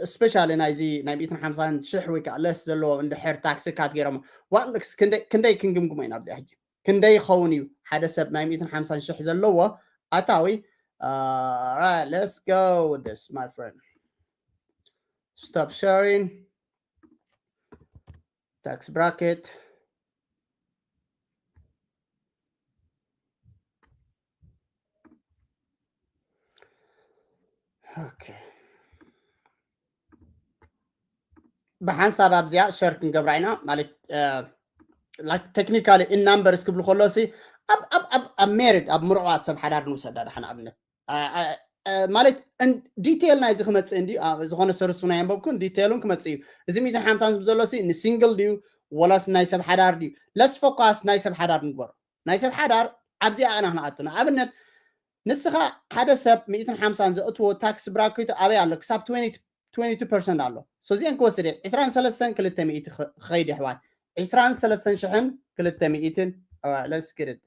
እስፔሻሊ ናይዚ ናይ ሚእትን ሓምሳን ሽሕ ወይ ከዓ ለስ ዘለዎ እንድሕር ታክሲ ካት ገይሮም ዋልክስ ክንደይ ክንግምግሞ ኢና ኣብዚኣ ሕጂ። ክንደይ ይኸውን እዩ ሓደ ሰብ ናይ ሚእትን ሓምሳን ሽሕ ዘለዎ ኣታዊ? Let's go with this, my friend. Stop sharing. Tax bracket. Okay. ብሓንሳብ ኣብዚኣ ሸር ክንገብራ ኢና ማለት ቴክኒካሊ ኢን ናምበርስ ክብሉ ከሎ ሲ ኣብ ሜሪድ ኣብ ምርዑዋት ሰብ ሓዳር ንውሰዳ ዳሓን ኣብነት ማለት ዲቴል ናይዚ ክመፅእ እንዲ ዝኾነ ሰርሱ ናይ ኣንበብኩን ዲቴሉን ክመፅእ እዩ። እዚ ሚትን ሓምሳን ዝብ ዘሎ ሲ ንሲንግል ድዩ ወላስ ናይ ሰብ ሓዳር ድዩ? ለስ ፎካስ ናይ ሰብ ሓዳር ንግበሮ። ናይ ሰብ ሓዳር ኣብዚኣ ኢና ክንኣቱ። ንኣብነት ንስኻ ሓደ ሰብ ሚትን ሓምሳን ዘእትዎ ታክስ ብራኬቱ ኣበይ ኣሎ? ክሳብ ትወንቲ ቱ ፐርሰንት ኣሎ። እዚአን ክወስድ እየ። ዕስራን ሰለስተን ክልተ ሚእቲ ክኸይድ የሕዋት። ዕስራን ሰለስተን ሽሕን ክልተ ሚእትን። Let's get it.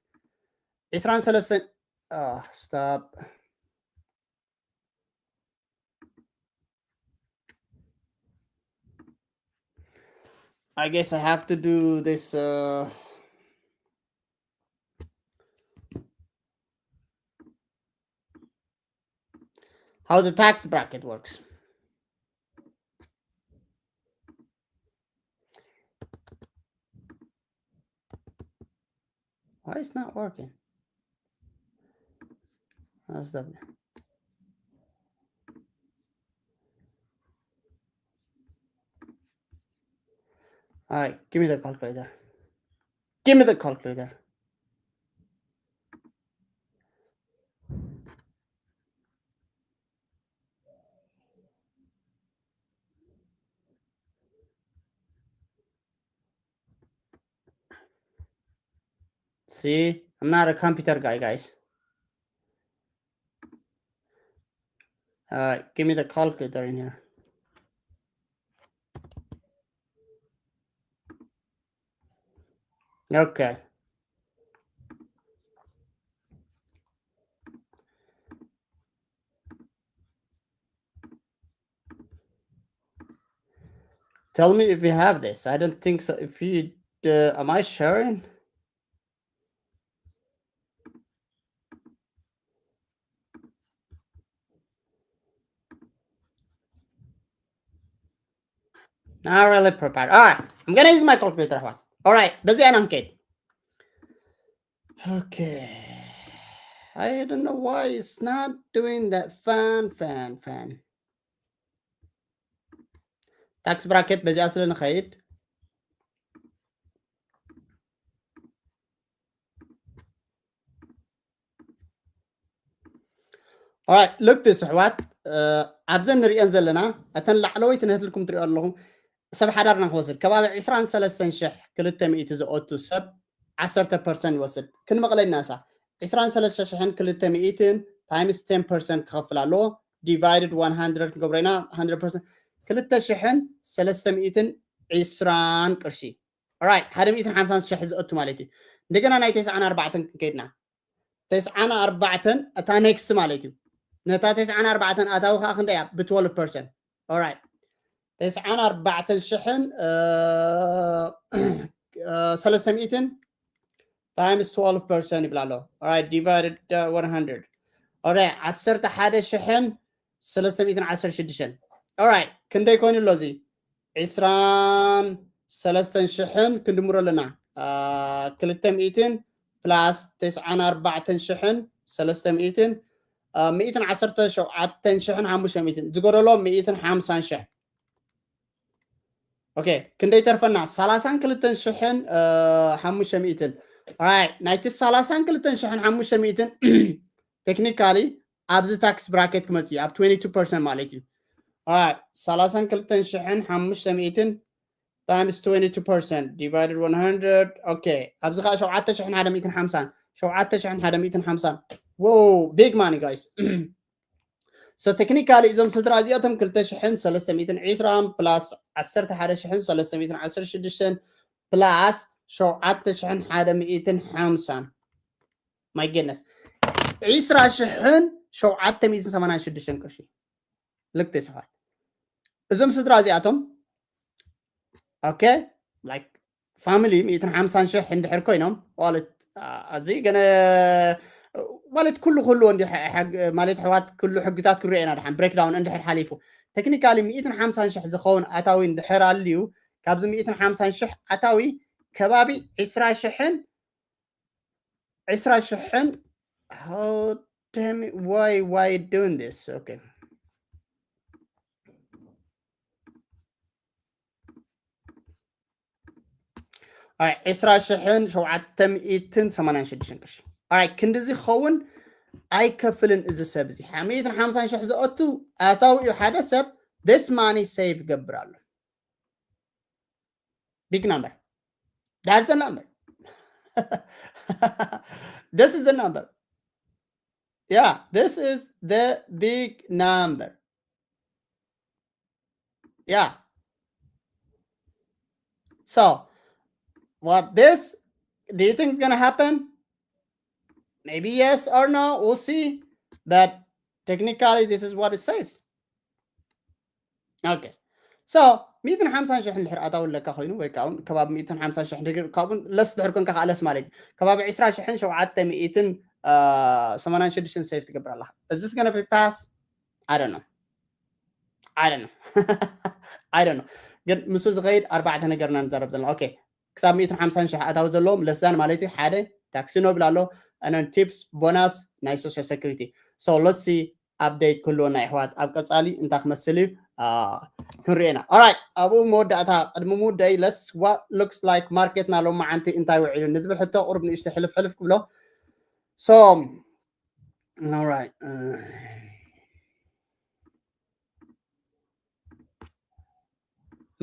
ዕስራን ሰለስተን stop. I guess I have to do this. How the tax bracket works. Why it's not working? That's the All right, give me the calculator. Give me the calculator. See, I'm not a computer guy, guys. Uh, give me the calculator in here. Okay. Tell me if you have this. I don't think so. If you, uh, am I sharing? Not really prepared. All right, I'm gonna use my calculator. All right, በዚኣ ኢና ንከይድ። Okay. I don't know why it's not doing that. Fan, fan, fan. Tax bracket በዚኣ ስለ ንኸይድ። All right, look this ኣሕዋት፣ ኣብዘን ንሪአን ዘለና እተን ላዕለወይቲ ነህትልኩም ትሪኦ ኣለኹም። ሰብ ሓዳርና ክወስድ ከባቢ ዕስራን ሰለስተን ሽሕ ክልተ ሚእቲ ዝኦቱ ሰብ ዓሰርተ ፐርሰንት ይወስድ። ክንመቕለልና እሳ ዕስራን ሰለስተ ሽሕን ክልተ ሚእትን ታይምስ ቴን ፐርሰንት ክኸፍል ኣለዎ። ዲቫይድድ ዋን ሃንድረድ ክንገብሮ ኢና። ሃንድረድ ፐርሰንት ክልተ ሽሕን ሰለስተ ሚእትን ዕስራን ቅርሺ። All right፣ ሓደ ሚእትን ሓምሳን ሽሕ ዝእቱ ማለት እዩ። እንደገና ናይ ተስዓን ኣርባዕተን ክንከይድና ተስዓን ኣርባዕተን እታ ኔክስት ማለት እዩ። ነታ ተስዓን ኣርባዕተን ኣታዊ ከዓ ክንደይ እያ? ብ ትወልቭ ፐርሰንት። All right፣ ተስዓን ኣርባዕተን ሽሕን ሰለስተ ሚእትን ታይምስ ትወልቭ ፐርሰንት ይብላ ኣሎ። All right፣ ዲቫይድድ ዋን ሃንድረድ። All right፣ ዓሰርተ ሓደ ሽሕን ሰለስተ ሚእትን ዓሰርተ ሽዱሽተን። All right፣ ክንደይ ኮይኑ ኣሎ እዚ? ዕስራን ሰለስተን ሽሕን ክንድምሮ ኣለና። ክልተ ሚእትን ፕላስ ተስዓን ኣርባዕተን ሽሕን ሰለስተ ሚእትን ሚእትን ዓሰርተ ሸውዓተን ሽሕን ሓሙሽተ ሚእትን ዝጎደሎ ሚእትን ሓምሳን ሽሕ። ኦኬ፣ ክንደይ ተርፈና? ሰላሳን ክልተን ሽሕን ሓሙሽተ ሚእትን። All right፣ ናይቲ ሰላሳን ክልተን ሽሕን ሓሙሽተ ሚእትን ቴክኒካሊ ኣብዚ ታክስ ብራኬት ክመጽእ እዩ፣ ኣብ ትወንቲ ቱ ፐርሰንት ማለት እዩ። All right፣ ሰላሳን ክልተን ሽሕን ሓሙሽተ ሚእትን times twenty-two percent divided one hundred. Okay, ኣብዚ ከዓ ሸውዓተ ሽሕን ሓደ ሚእትን ሓምሳን፣ ሸውዓተ ሽሕን ሓደ ሚእትን ሓምሳን። Wow, big money, guys. So technically እዞም ስድራ እዚኣቶም ክልተ ሽሕን ሰለስተ ሚእትን ዕስራን plus ዓሰርተ ሓደ ሽሕን ሰለስተ ሚእትን ዓሰርተ ሽዱሽተን plus ሸውዓተ ሽሕን ሓደ ሚእትን ሓምሳን። My goodness, ዕስራ ሽሕን ሸውዓተ ሚእትን ሰማንያን ሽዱሽተን ቅርሺ። ልክቲ ስፋት እዞም ስድራ እዚኣቶም okay, like family ሚእትን ሓምሳን ሽሕ እንድሕር ኮይኖም ማለት እዚ ገነ ማለት ኩሉ ኩሉ እንዲ ማለት ኣሕዋት ኩሉ ሕግታት ክርኤና ድሓን breakdown እንድሕር ሓሊፉ technically ሚእትን ሓምሳን ሽሕ ዝኸውን ኣታዊ እንድሕር ኣልዩ ካብዚ ሚእትን ሓምሳን ሽሕ ኣታዊ ከባቢ ዕስራ ሽሕን ዕስራ ሽሕን how damn it, why why doing this? Okay. Alright, ዕስራ ሽሕን ሸውዓተ ሚእትን ሰማንያን ሽዱሽተን ቅርሺ። Alright, ክንድዚ ክኸውን ኣይከፍልን እዚ ሰብ እዚ። ሚእትን ሓምሳን ሽሕ ዝኣቱ ኣታዊኡ ሓደ ሰብ this money save ይገብር ኣሎ። Big number. That's the number. This is the number. Yeah, this is the big number. Yeah. So, what this, do you think is going to happen? Maybe yes or no, we'll see. But technically, this is what it says. Okay. So ሚእትን ሓምሳን ሽሕ እንድሕር ኣታዊ ኣለካ ኮይኑ ወይ ከዓ እውን ከባቢ ሚእትን ሓምሳን ሽሕ እንድሕር ካብኡ ለስ ድሕር ኮንካ ከዓ ለስ ማለት እዩ ከባቢ ዕስራ ሽሕን ሸውዓተ ሚእትን ሰማንያን ሽዱሽተን save ትገብር ኣለካ። እዚ ስገነ ፓስ I don't know. I don't know. I don't know. ግን ምስ ዝኸይድ ኣርባዕተ ነገርና ንዛረብ ዘለና። Okay, ክሳብ ሚእትን ሓምሳን ሽሕ ኣታዊ ዘለዎም ለስዛን ማለት እዩ ሓደ ታክሲ ኖብል ኣሎ and then tips bonus ናይ social security. So let's see update ክህልወና የሕዋት ኣብ ቀፃሊ እንታይ ክመስል እዩ ክንሪኤና። Alright, ኣብኡ መወዳእታ ቅድሚ ምውደይ let's what looks like ማርኬትና ሎማዓንቲ እንታይ ውዒሉ ንዝብል ሕቶ ቁርብ ንእሽተ ሕልፍ ሕልፍ ክብሎ። So alright,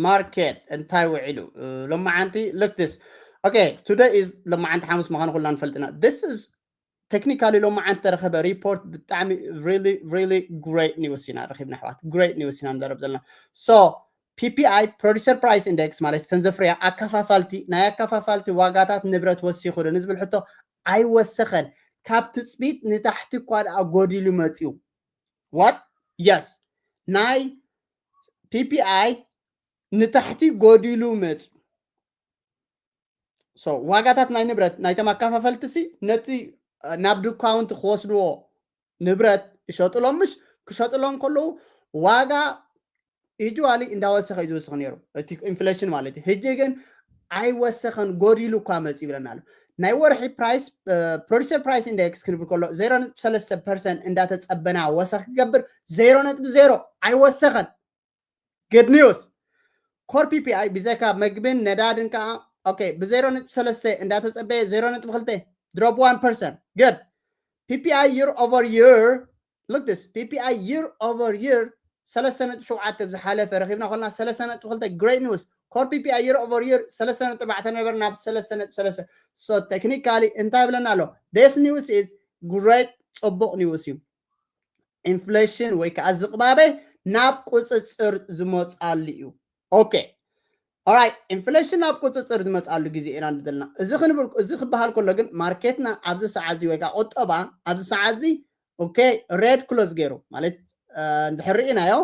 ማርኬት እንታይ ውዒሉ ሎማዓንቲ? Look this. Okay, today is ሎማዓንቲ ሓሙስ ምዃኑ ኩልና ንፈልጥና። This is technically ሎማዓንቲ ተረኸበ ሪፖርት ብጣዕሚ really really great news ኢና ረኺብና ኣሕዋት። Great news ኢና ንዘረብ ዘለና። So PPI producer price index ማለት ተን ዘፍርያ ኣከፋፋልቲ ናይ ኣከፋፋልቲ ዋጋታት ንብረት ወሲኹ ዶ ንዝብል ሕቶ ኣይወሰኸን። ካብ ትፅቢት ንታሕቲ እኳ ደኣ ጎዲሉ መፅዩ። What? Yes. ናይ PPI ንታሕቲ ጎዲሉ መፅዩ። So ዋጋታት ናይ ንብረት ናይቶም ኣከፋፈልቲ ሲ ነቲ ናብ ዲስካውንት ክወስድዎ ንብረት ይሸጥሎም ምሽ ክሸጥሎም ከለዉ ዋጋ usually እንዳወሰኸ እዩ ዝውስኽ ነይሩ እቲ ኢንፍሌሽን ማለት እዩ። ሕጂ ግን ኣይወሰኸን ጎዲሉ እኳ መፂ ይብለና ኣሎ። ናይ ወርሒ ፕራይስ producer price index ክንብል ከሎ ዜሮ ነጥቢ ሰለስተ ፐርሰንት እንዳተፀበና ወሰኽ ክገብር ዜሮ ነጥቢ ዜሮ ኣይወሰኸን። Good news. Core PPI ብዘይካ መግብን ነዳድን ከዓ okay ብዜሮ ነጥቢ ሰለስተ እንዳተፀበየ ዜሮ ነጥቢ ክልተ drop one percent. Good. PPI year over year, look this, PPI year over year ሰለስተ ነጥቢ ሸውዓተ ብዝሓለፈ ረኺብና ኮልና ሰለስተ ነጥቢ ክልተ great news. Core PPI year over year ሰለስተ ነጥቢ ኣርባዕተ ነበረ ናብ ሰለስተ ነጥቢ ሰለስተ። So technically እንታይ ብለና ኣሎ? This news is great, ፅቡቕ news እዩ። ኢንፍሌሽን ወይ ከዓ ዝቕባበ ናብ ቁፅፅር ዝመፃሉ እዩ። Okay, alright, ኢንፍሌሽን ናብ ቁፅፅር ዝመፃሉ ግዜ ኢና ዘለና። እዚ ክንብል እዚ ክበሃል ከሎ ግን ማርኬትና ኣብዚ ሰዓት እዚ ወይ ከዓ ቁጠባ ኣብዚ ሰዓት እዚ okay red close ገይሩ ማለት እንድሕር ርኢናዮ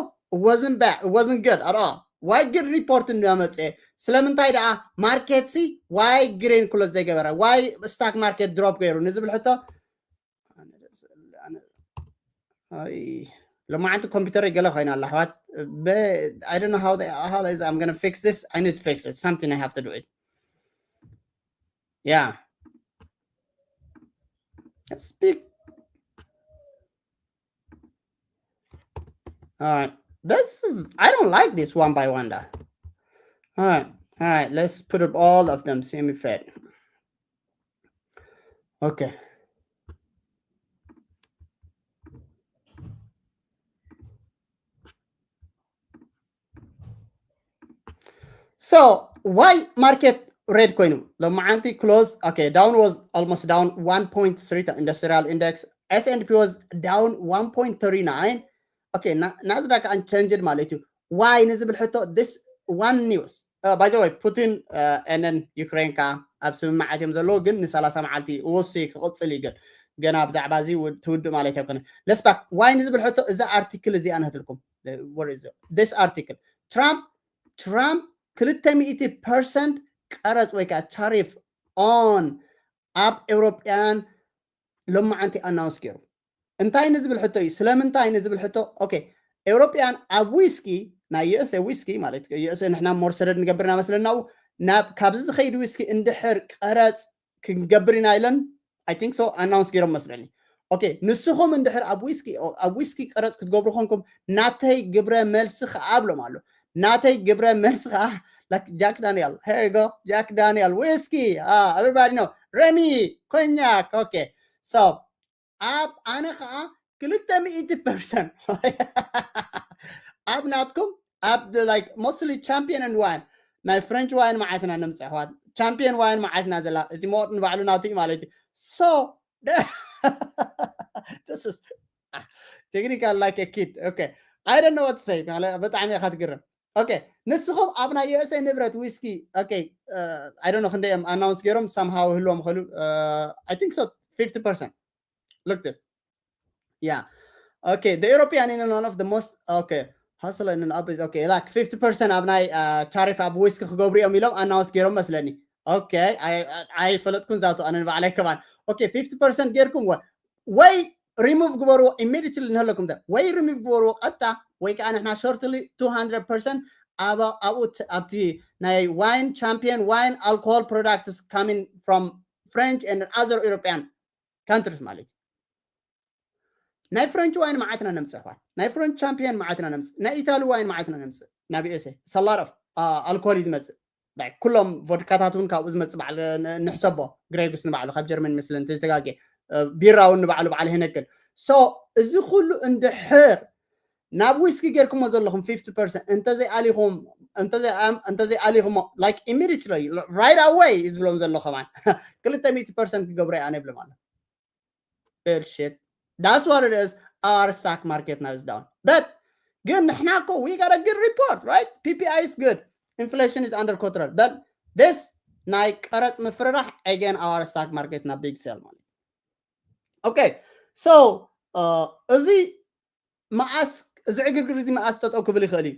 wasn't bad, wasn't good at all. Why good report እንዳመፀ ስለምንታይ ደኣ ማርኬት ሲ why green close ዘይገበረ? Why stock market drop ገይሩ ንዝብል ሕቶ ኣይ ሎማዓንቲ ኮምፒውተር ገለ ኮይና ኣላ ኣሕዋት። I don't know how they, how is I'm gonna fix this. I need to fix it. Something I have to do it. Yeah. Speak. All right. This is, I don't like this one by one though. All right. All right. Let's put up all of them. Semi fed. Okay. So Why market red ኮይኑ? ሎማዓንቲ close, okay, down was almost down one point three industrial index. S and P was down one point three nine. Okay, Nasdaq unchanged ማለት እዩ። Why ንዝብል ሕቶ, this one news. Uh, by the way, Putin uh, and then Ukraine ከ ኣብ ስምምዓት እዮም ዘለዉ፣ ግን ን30 መዓልቲ ውሲ ክቕጽል እዩ። ግን ገና ብዛዕባ እዚ ትውድእ ማለት ኣይኮነ። Let's back. Why ንዝብል ሕቶ፣ እዛ ኣርቲክል እዚኣ ንህትልኩም። This article, Trump Trump ክልተ ሚእቲ ፐርሰንት ቀረጽ ወይ ከዓ ታሪፍ on ኣብ ኤውሮጳውያን ሎማዓንቲ ኣናውንስ ገይሩ። እንታይ ንዝብል ሕቶ እዩ? ስለምንታይ ንዝብል ሕቶ፣ okay፣ ኤውሮጳውያን ኣብ ዊስኪ፣ ናይ USA ዊስኪ ማለት USA ንሕና more ሰደድ ንገብር ኢና መስለና፣ ናብ ካብዚ ዝኸይድ ዊስኪ እንድሕር ቀረጽ ክንገብር ኢና ኢለን፣ I think so, ኣናውንስ ገይሮም መስለኒ። Okay፣ ንስኹም እንድሕር ኣብ ዊስኪ ኣብ ዊስኪ ቀረጽ ክትገብሩ ኮንኩም፣ ናተይ ግብረ መልሲ ከዓ ኣብሎም ኣሎ። ናተይ ግብረ መልሲ ከዓ ጃክ ዳንኤል፣ here you go, ጃክ ዳንኤል ዊስኪ። Everybody know, ረሚ ኮኛክ። Okay, so ኣብ ኣነ ከዓ ክልተ ሚእቲ ፐርሰንት ኣብ ናትኩም፣ ኣብ like mostly ቻምፒየን and ዋይን፣ ናይ ፍረንች ዋይን መዓትና ነምፅእ ኣሕዋት። ቻምፒየን ዋይን መዓትና ዘላ፣ እዚ መወጥ ንባዕሉ ናቱ እዩ ማለት እዩ። So this is technical like a kid. Okay, I don't know what to say. ብጣዕሚ ኢኻ ትግርም። Okay, ንስኹም ኣብ ናይ USA ንብረት ዊስኪ፣ okay, I don't know ክንደይ እዮም ኣናውንስ ገይሮም፣ somehow ህልዎም ኸሉ። I think so, fifty percent. Look this. Yeah. Okay, the European Union, one of the most, okay, hustle and up is, okay, like fifty percent ኣብ ናይ ታሪፍ ኣብ ዊስኪ ክገብሩ እዮም ኢሎም ኣናውንስ ገይሮም መስለኒ። Okay, ኣይፈለጥኩን ዛቱ ኣነ ንባዕለይ ከማን። Okay, fifty percent ገይርኩም ወይ remove ግበርዎ immediately ንህለኩም፣ ወይ remove ግበርዎ ቀጥታ፣ ወይ ከዓ ንሕና shortly two hundred percent ኣብኡ ኣብቲ ናይ ዋይን፣ ቻምፒየን ዋይን፣ alcohol products coming from French and other European countries ማለት እዩ። ናይ ፍረንች ዋይን መዓትና ነምፅእ ኣሕዋት። ናይ ፍረንች ቻምፒየን መዓትና ነምፅእ። ናይ ኢታሊ ዋይን መዓትና ነምፅእ። ናብ USA ሰላረፍ ኣልኮል እዩ ዝመፅእ። ኩሎም ቮድካታት እውን ካብኡ ዝመፅእ በዓል ንሕሰቦ። ግሬጉስ ንባዕሉ ካብ ጀርመን ይመስለኒ እንተዝተጋግየ። ቢራ እውን ንባዕሉ በዓል ሄነክን። So እዚ ኩሉ እንድሕር ናብ ዊስኪ ጌርኩሞ ዘለኹም fifty percent እንተዘይኣሊኹም እንተዘይኣሊኹሞ like immediately, right away እዩ ዝብሎም ዘሎ ከማን ክልተ ሚእቲ ፐርሰንት ክገብሮ እየ ኣነ ይብሎም ኣሎ። Bullshit. That's what it is. Our stock market now is down. But ግን ንሕና እኮ we got a good report, right? PPI is good. Inflation is under control. But this ናይ ቀረጽ ምፍርራሕ again our stock market ና big sell ማለት። Okay, so እዚ መዓስ፣ እዚ ዕግርግር እዚ መዓስ ጠጠው ክብል ይኽእል እዩ?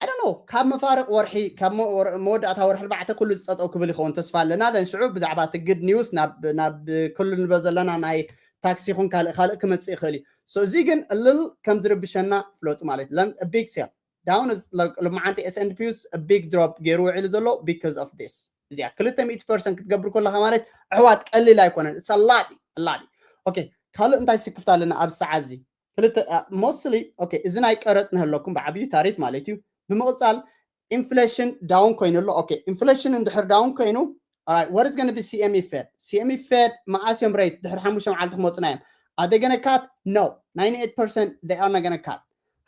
I don't know፣ ካብ መፋርቕ ወርሒ፣ ካብ መወዳእታ ወርሒ ኣርባዕተ ኩሉ ዝጠጠው ክብል ይኸውን ተስፋ ኣለና። Then ሽዑ ብዛዕባ እቲ good news ናብ ኩሉ ንብሎ ዘለና ናይ ታክሲ ይኹን ካልእ ካልእ ክመጽእ ይኽእል እዩ። So እዚ ግን እልል ከም ዝርብሸና ፍለጡ ማለት እዩ። Big sell down is like ሎማዓንቲ S and P ስ big drop ገይሩ ውዒሉ ዘሎ because of this። እዚኣ ክልተ ሚእቲ ፐርሰንት ክትገብር ከለኻ ማለት ኣሕዋት ቀሊል ኣይኮነን። It's a lot, a lot። Okay፣ ካልእ እንታይ ስክፍታ ኣለና ኣብ ሰዓት እዚ? ክልተ mostly okay፣ እዚ ናይ ቀረጽ ንህለኩም ብዓብዩ ታሪፍ ማለት እዩ። ብምቕጻል ኢንፍሌሽን ዳውን ኮይኑ ኣሎ። Okay፣ ኢንፍሌሽን እንድሕር ዳውን ኮይኑ፣ alright, what is going to be CME Fed? CME Fed መዓስ እዮም ሬት ድሕሪ ሓሙሽተ መዓልቲ ክመፁና እዮም? Are they going to cut? No, ninety-eight percent they are not going to cut.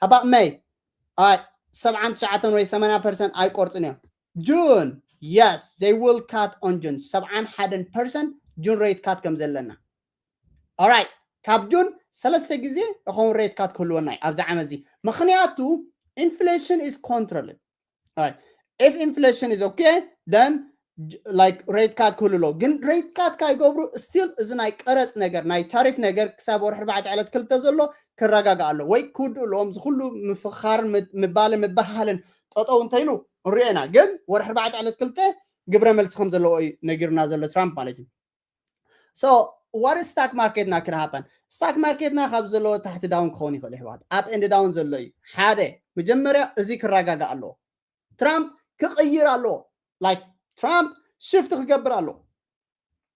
How about May? Alright, ሰብዓን ትሽዓተን ወይ ሰማንያ ፐርሰንት ኣይቆርፅን እዮም። June, yes, they will cut on June. ሰብዓን ሓደን ፐርሰንት ጁን ሬት ካት ከም ዘለና። Alright፣ ካብ ጁን ሰለስተ ግዜ ይኸውን ሬት ካት ክህልወና እዩ ኣብዚ ዓመት እዚ። ምኽንያቱ ኢንፍሌሽን is controlled. Alright, if inflation is okay, then like ሬት ካት ክህሉ ኣለዎ። ግን ሬት ካት ካይገብሩ still እዚ ናይ ቀረጽ ነገር፣ ናይ ታሪፍ ነገር ክሳብ ወርሒ ኣርባዕተ ዕለት ክልተ ዘሎ ክረጋጋእ ኣሎ ወይ ክውድእ ኣለዎም። እዚ ኩሉ ምፍኻር፣ ምባል፣ ምበሃልን ጠጠው እንተይሉ ንሪኦ ኢና። ግን ወርሒ ኣርባዕተ ዕለት ክልተ ግብረ መልሲ ከም ዘለዎ እዩ ነጊሩና ዘሎ ትራምፕ ማለት እዩ። So what is stock market ና could happen? ስታክ ማርኬትና ካብ ዘለዎ ታሕቲ ዳውን ክኸውን ይኽእል ይሕዋት፣ up and down ዘሎ እዩ። ሓደ መጀመርያ እዚ ክረጋጋእ ኣለዎ። ትራምፕ ክቕይር ኣለዎ። Like ትራምፕ ሽፍት ክገብር ኣለዎ።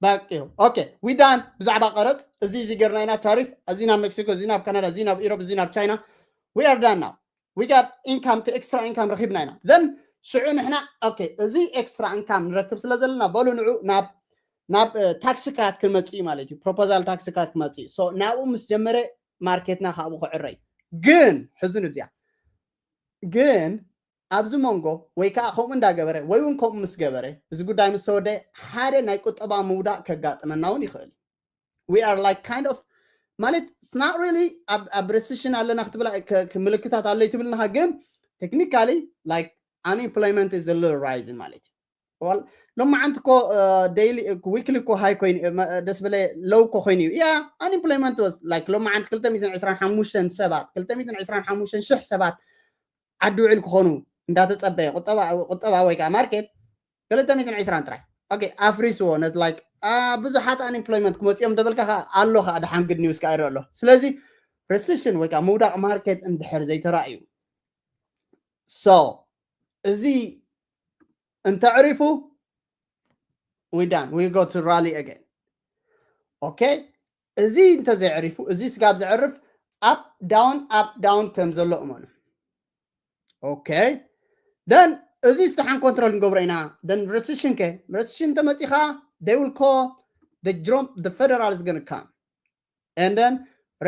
በቂ እዩ። Okay, we done ብዛዕባ ቀረጽ። እዚ እዚ ገርና ኢና፣ ታሪፍ፣ እዚ ናብ ሜክሲኮ፣ እዚ ናብ ካናዳ፣ እዚ ናብ ኢሮብ፣ እዚ ናብ ቻይና። We are done now. We got income, to extra income ረኺብና ኢና። Then ሽዑ ንሕና okay፣ እዚ ኤክስትራ ኢንካም ንረክብ ስለ ዘለና በሉ ንዑ ናብ ናብ ታክሲ ካት ክንመጽእ እዩ ማለት እዩ። ፕሮፖዛል ታክሲ ካት ክመጽእ እዩ። So ናብኡ ምስ ጀመረ ማርኬትና ካብኡ ክዕረ እዩ። ግን ሕዝኑ እዚኣ ግን ኣብዚ መንጎ ወይ ከዓ ከምኡ እንዳገበረ ወይ እውን ከምኡ ምስ ገበረ፣ እዚ ጉዳይ ምስ ተወደአ ሓደ ናይ ቁጠባ ምውዳቕ ከጋጥመና እውን ይኽእል። We are like kind of ማለት it's not really ኣብ recession ኣለና ክትብላ ምልክታት ኣለይ ትብልናኻ፣ ግን technically like unemployment is a little rising ማለት እዩ። ሎማዓንቲ እኮ daily weekly እኮ high ኮይኑ ደስ በለ low እኮ ኮይኑ እዩ። Yeah, unemployment was like ሎማዓንቲ ክልተ ሚእትን ዕስራን ሓሙሽተን ሰባት ክልተ ሚእትን ዕስራን ሓሙሽተን ሽሕ ሰባት ዓዲ ውዕል ክኾኑ እንዳተፀበየ ቁጠባ ወይ ከዓ ማርኬት ክልተ ሚእትን ዕስራን ጥራይ okay ኣፍሪስዎ። ነት like ብዙሓት unemployment ክመፅኦም ደበልካ ኣሎ ከዓ ደሓን good news ከዓ ይረአ ኣሎ። ስለዚ recession ወይ ከዓ ምውዳቕ ማርኬት እንድሕር ዘይተራእዩ so እዚ እንተዕሪፉ we done, we go to rally again. Okay, እዚ እንተዘይዕሪፉ እዚ ስጋብ ዘዕርፍ up down up down ከም ዘሎ እመኑ። Okay, then እዚ ስታሓን control ንገብሮ ኢና። Then recession ከ recession ተመፂኻ they will call the drum the federal is gonna come and then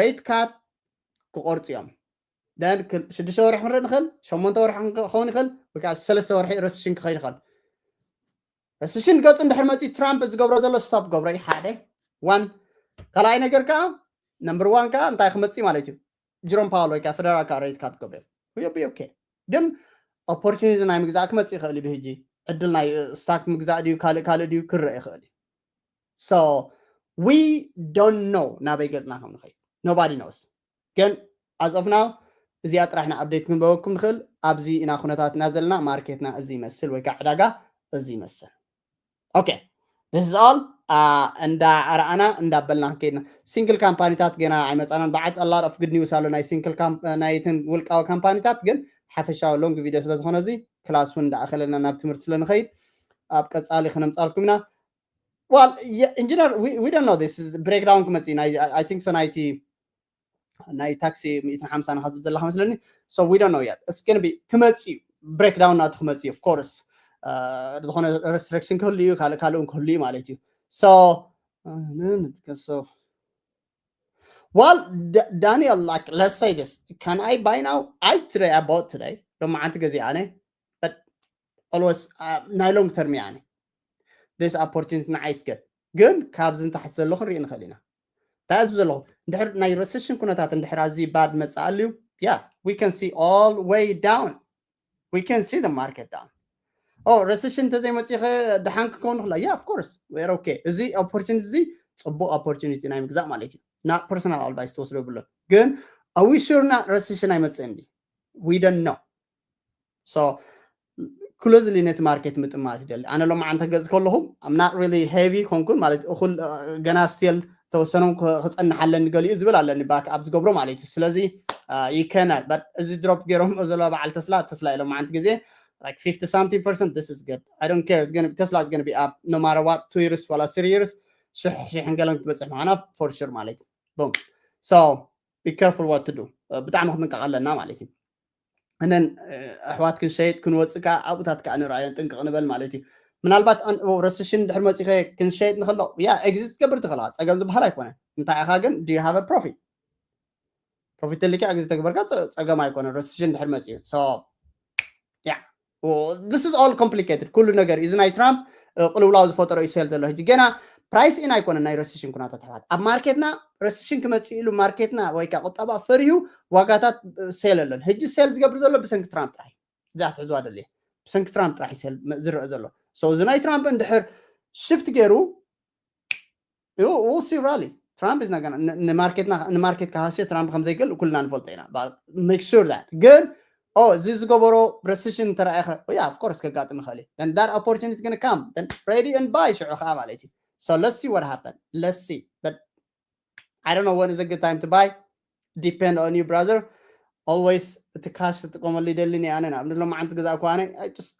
rate cut ክቆርፁ እዮም። Then ሽዱሽተ ወርሒ ክንርኢ ንኽእል፣ ሸሞንተ ወርሒ ክኸውን ይኽእል፣ ወይ ከዓ ሰለስተ ወርሒ recession ክኸውን ይኽእል። Recession ገፁ እንድሕር መፂኡ ትራምፕ ዝገብሮ ዘሎ stop ገብሮ እዩ ሓደ one። ካልኣይ ነገር ከዓ number one ከዓ እንታይ ክመፅእ ማለት እዩ? Jerome Powell ወይ ከዓ federal ከዓ rate cut ክገብሩ እዮም። Okay, ግን opportunity ናይ ምግዛእ ክመፅእ ይኽእል እዩ። ብሕጂ ዕድል ናይ stock ምግዛእ ድዩ ካልእ ካልእ ድዩ ክረአ ይኽእል እዩ። So we don't know ናበይ ገፅና ከም ንኸይድ nobody knows። ግን as of now እዚኣ ጥራሕ ኢና update ክንበወኩም ንኽእል። ኣብዚ ኢና ኩነታትና ዘለና፣ ማርኬትና እዚ ይመስል ወይ ከዓ ዕዳጋ እዚ ይመስል። Okay, this is all። እንዳ ኣረኣና እንዳበልና ከይድና single ካምፓኒታት ገና ኣይመፃናን። በዓት a lot of good news ኣሎ ናይ single ናይትን ውልቃዊ ካምፓኒታት፣ ግን ሓፈሻዊ long video ስለ ዝኾነ እዚ class እውን እንዳኣኸለና ናብ ትምህርቲ ስለ ንኸይድ ኣብ ቀፃሊ ክነምፃልኩም ኢና። Well, engineer, we don't know this breakdown ክመፅእ ናይ I think so ናይቲ ናይ ታክሲ ሚእትን ሓምሳን ናኻትብል ዘለካ መስለኒ። So we don't know yet, it's gonna be ክመፅእ እዩ፣ breakdown ናቱ ክመፅእ እዩ። Of course ዝኾነ restriction ክህሉ እዩ፣ ካልእ ካልእ እውን ክህሉ እዩ ማለት እዩ። So well, Daniel, like, let's say this, can I buy now? I today I bought today ሎማዓንቲ ገዚኣ ኣነ፣ but always ናይ long term እያ ኣነ። This opportunity ንዓይ እስከ ግን ካብዚ ንታሕቲ ዘሎ ክንርኢ ንኽእል ኢና። እንታይ እያ ዝብል ዘለኹ? እንድሕር ናይ recession ኩነታት እንድሕር ኣዝዩ bad መፅእ ኣልዩ፣ yeah, we can see all way down, we can see the market down. Oh, recession እንተዘይመፅኡ ኸ ደሓን ክኸውን ንኽእል? Yeah, of course, we're okay። እዚ opportunity እዚ ፅቡቕ opportunity ናይ ምግዛእ ማለት እዩ። Not personal advice ትወስዶ የብሉን፣ ግን are we sure not recession ኣይመፅእን ድዩ? We don't know። So closely ነቲ ማርኬት ምጥማት ይደሊ። ኣነ ሎማዓንቲ ክገዝእ ከለኹ I'm not really heavy ኮንኩን ማለት እኹል ገና still ተወሰኖም ክፀንሕ ኣለኒ ገሊኡ ዝብል ኣለኒ back up ዝገብሮ ማለት እዩ። ስለዚ you cannot, but እዚ drop ገይሮም ዘሎ በዓል ተስላ፣ ተስላ ኢሎም መዓንቲ ግዜ like fifty something percent, this is good, I don't care, it's gonna be, Tesla is gonna be up no matter what, two years ዋላ three years ሽሕ ሽሕን ገለን ክትበፅሕ ምዃና for sure ማለት እዩ። Boom. So be careful what to do። ብጣዕሚ ክንጥንቀቕ ኣለና ማለት እዩ። እነን ኣሕዋት ክንሸይጥ ክንወፅእ ከዓ ኣብኡታት ከዓ ንረኣዮ ጥንቅቕ ንበል ማለት እዩ። ምናልባት recession ድሕር መፂኸ ክንሸይጥ ንኽእሎ ያ exit ትገብር ትኽእላ፣ ፀገም ዝበሃል ኣይኮነ። እንታይ ኢኻ ግን do you have a profit? Profit ተልካ exit ተግበርካ ፀገም ኣይኮነ recession ድሕር መፂኡ። So yeah, this is all complicated ኩሉ ነገር። እዚ ናይ ትራምፕ ቅልውላው ዝፈጠሮ እዩ sell ዘሎ። ሕጂ ገና price in ኣይኮነ ናይ recession ኩነታት ኣሕዋት። ኣብ ማርኬትና recession ክመፅእ ኢሉ ማርኬትና ወይ ከዓ ቁጠባ ፈሪሁ ዋጋታት sell ኣለን። ሕጂ sell ዝገብር ዘሎ ብሰንኪ ትራምፕ ጥራሕ እዩ። እዛ ትሕዝዋ ደልየ ብሰንኪ ትራምፕ ጥራሕ እዩ sell ዝረአ ዘሎ። So እዚ ናይ ትራምፕ እንድሕር shift ገይሩ we'll see rally. ትራምፕ is not gonna ንማርኬትና ንማርኬት ካሃስዮ ትራምፕ ከም ዘይክእል ኩልና ንፈልጦ ኢና። Make sure that ግን ኦ እዚ ዝገበሮ recession እንተረኣየኸ yeah, of course ከጋጥም ይኽእል እዩ። Then that opportunity gonna come, then ready and buy ሽዑ ከዓ ማለት እዩ። So let's see what happen, let's see, but I don't know when is a good time to buy, depend on you brother. Always እቲ cash ትጥቀመሉ ይደሊ ኒ ኣነ ናብ ንሎ መዓንቲ ግዛ እኳ ኣነ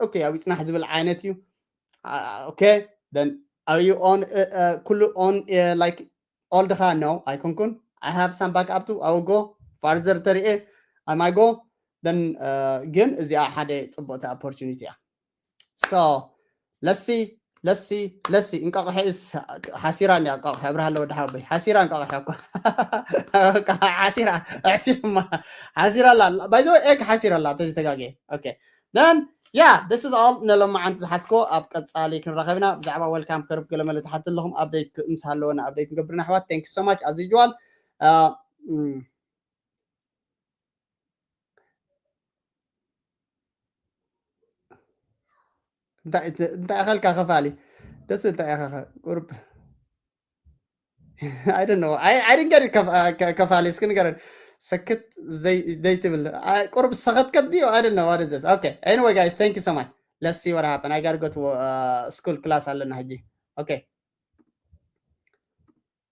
okay ኣብ ይፅናሕ ዝብል ዓይነት እዩ። Okay, then are you on ኩሉ on like all ድኻ? No ኣይኮንኩን። I have some back up to I will go further ተሪኤ I might go. Then ግን እዚኣ ሓደ ፅቡቕቲ opportunity እያ። So let's see, let's see, let's see። እንቋቑሒ ሓሲራ እንዲያ። እንቋቑሒ ኣብርሃለ ወዲ ሓወቦይ ሓሲራ እንቋቑሒ እኮ ሓሲራ ኣዕሲርማ ሓሲራ ኣላ። By the way egg ሓሲራ ኣላ ተዝተጋግየ። Okay, Then yeah, this is all ንሎማዓንቲ ዝሓዝኮ። ኣብ ቀጻሊ ክንራኸብ ኢና። ብዛዕባ welcome curve ገለ መለ ትሓት ኣለኹም፣ update ምስ ሃለወና update ንገብር ኢና ኣሕዋት። Thank you so much as usual. Uh, mm. እንታይ እንታይ ኣኸልካ ከፋሊ? ደስ እንታይ ኣኸኸ? ቁርብ I don't know. I I didn't get it. ከፋሊ እስኪ ንገረን። ሰክት ዘይትብል ቁርብ ሰኸትከት ድዩ? I don't know what is this. Okay. Anyway guys, thank you so much. Let's see what happened. I gotta go to uh, school class ኣለና ሕጂ። Okay.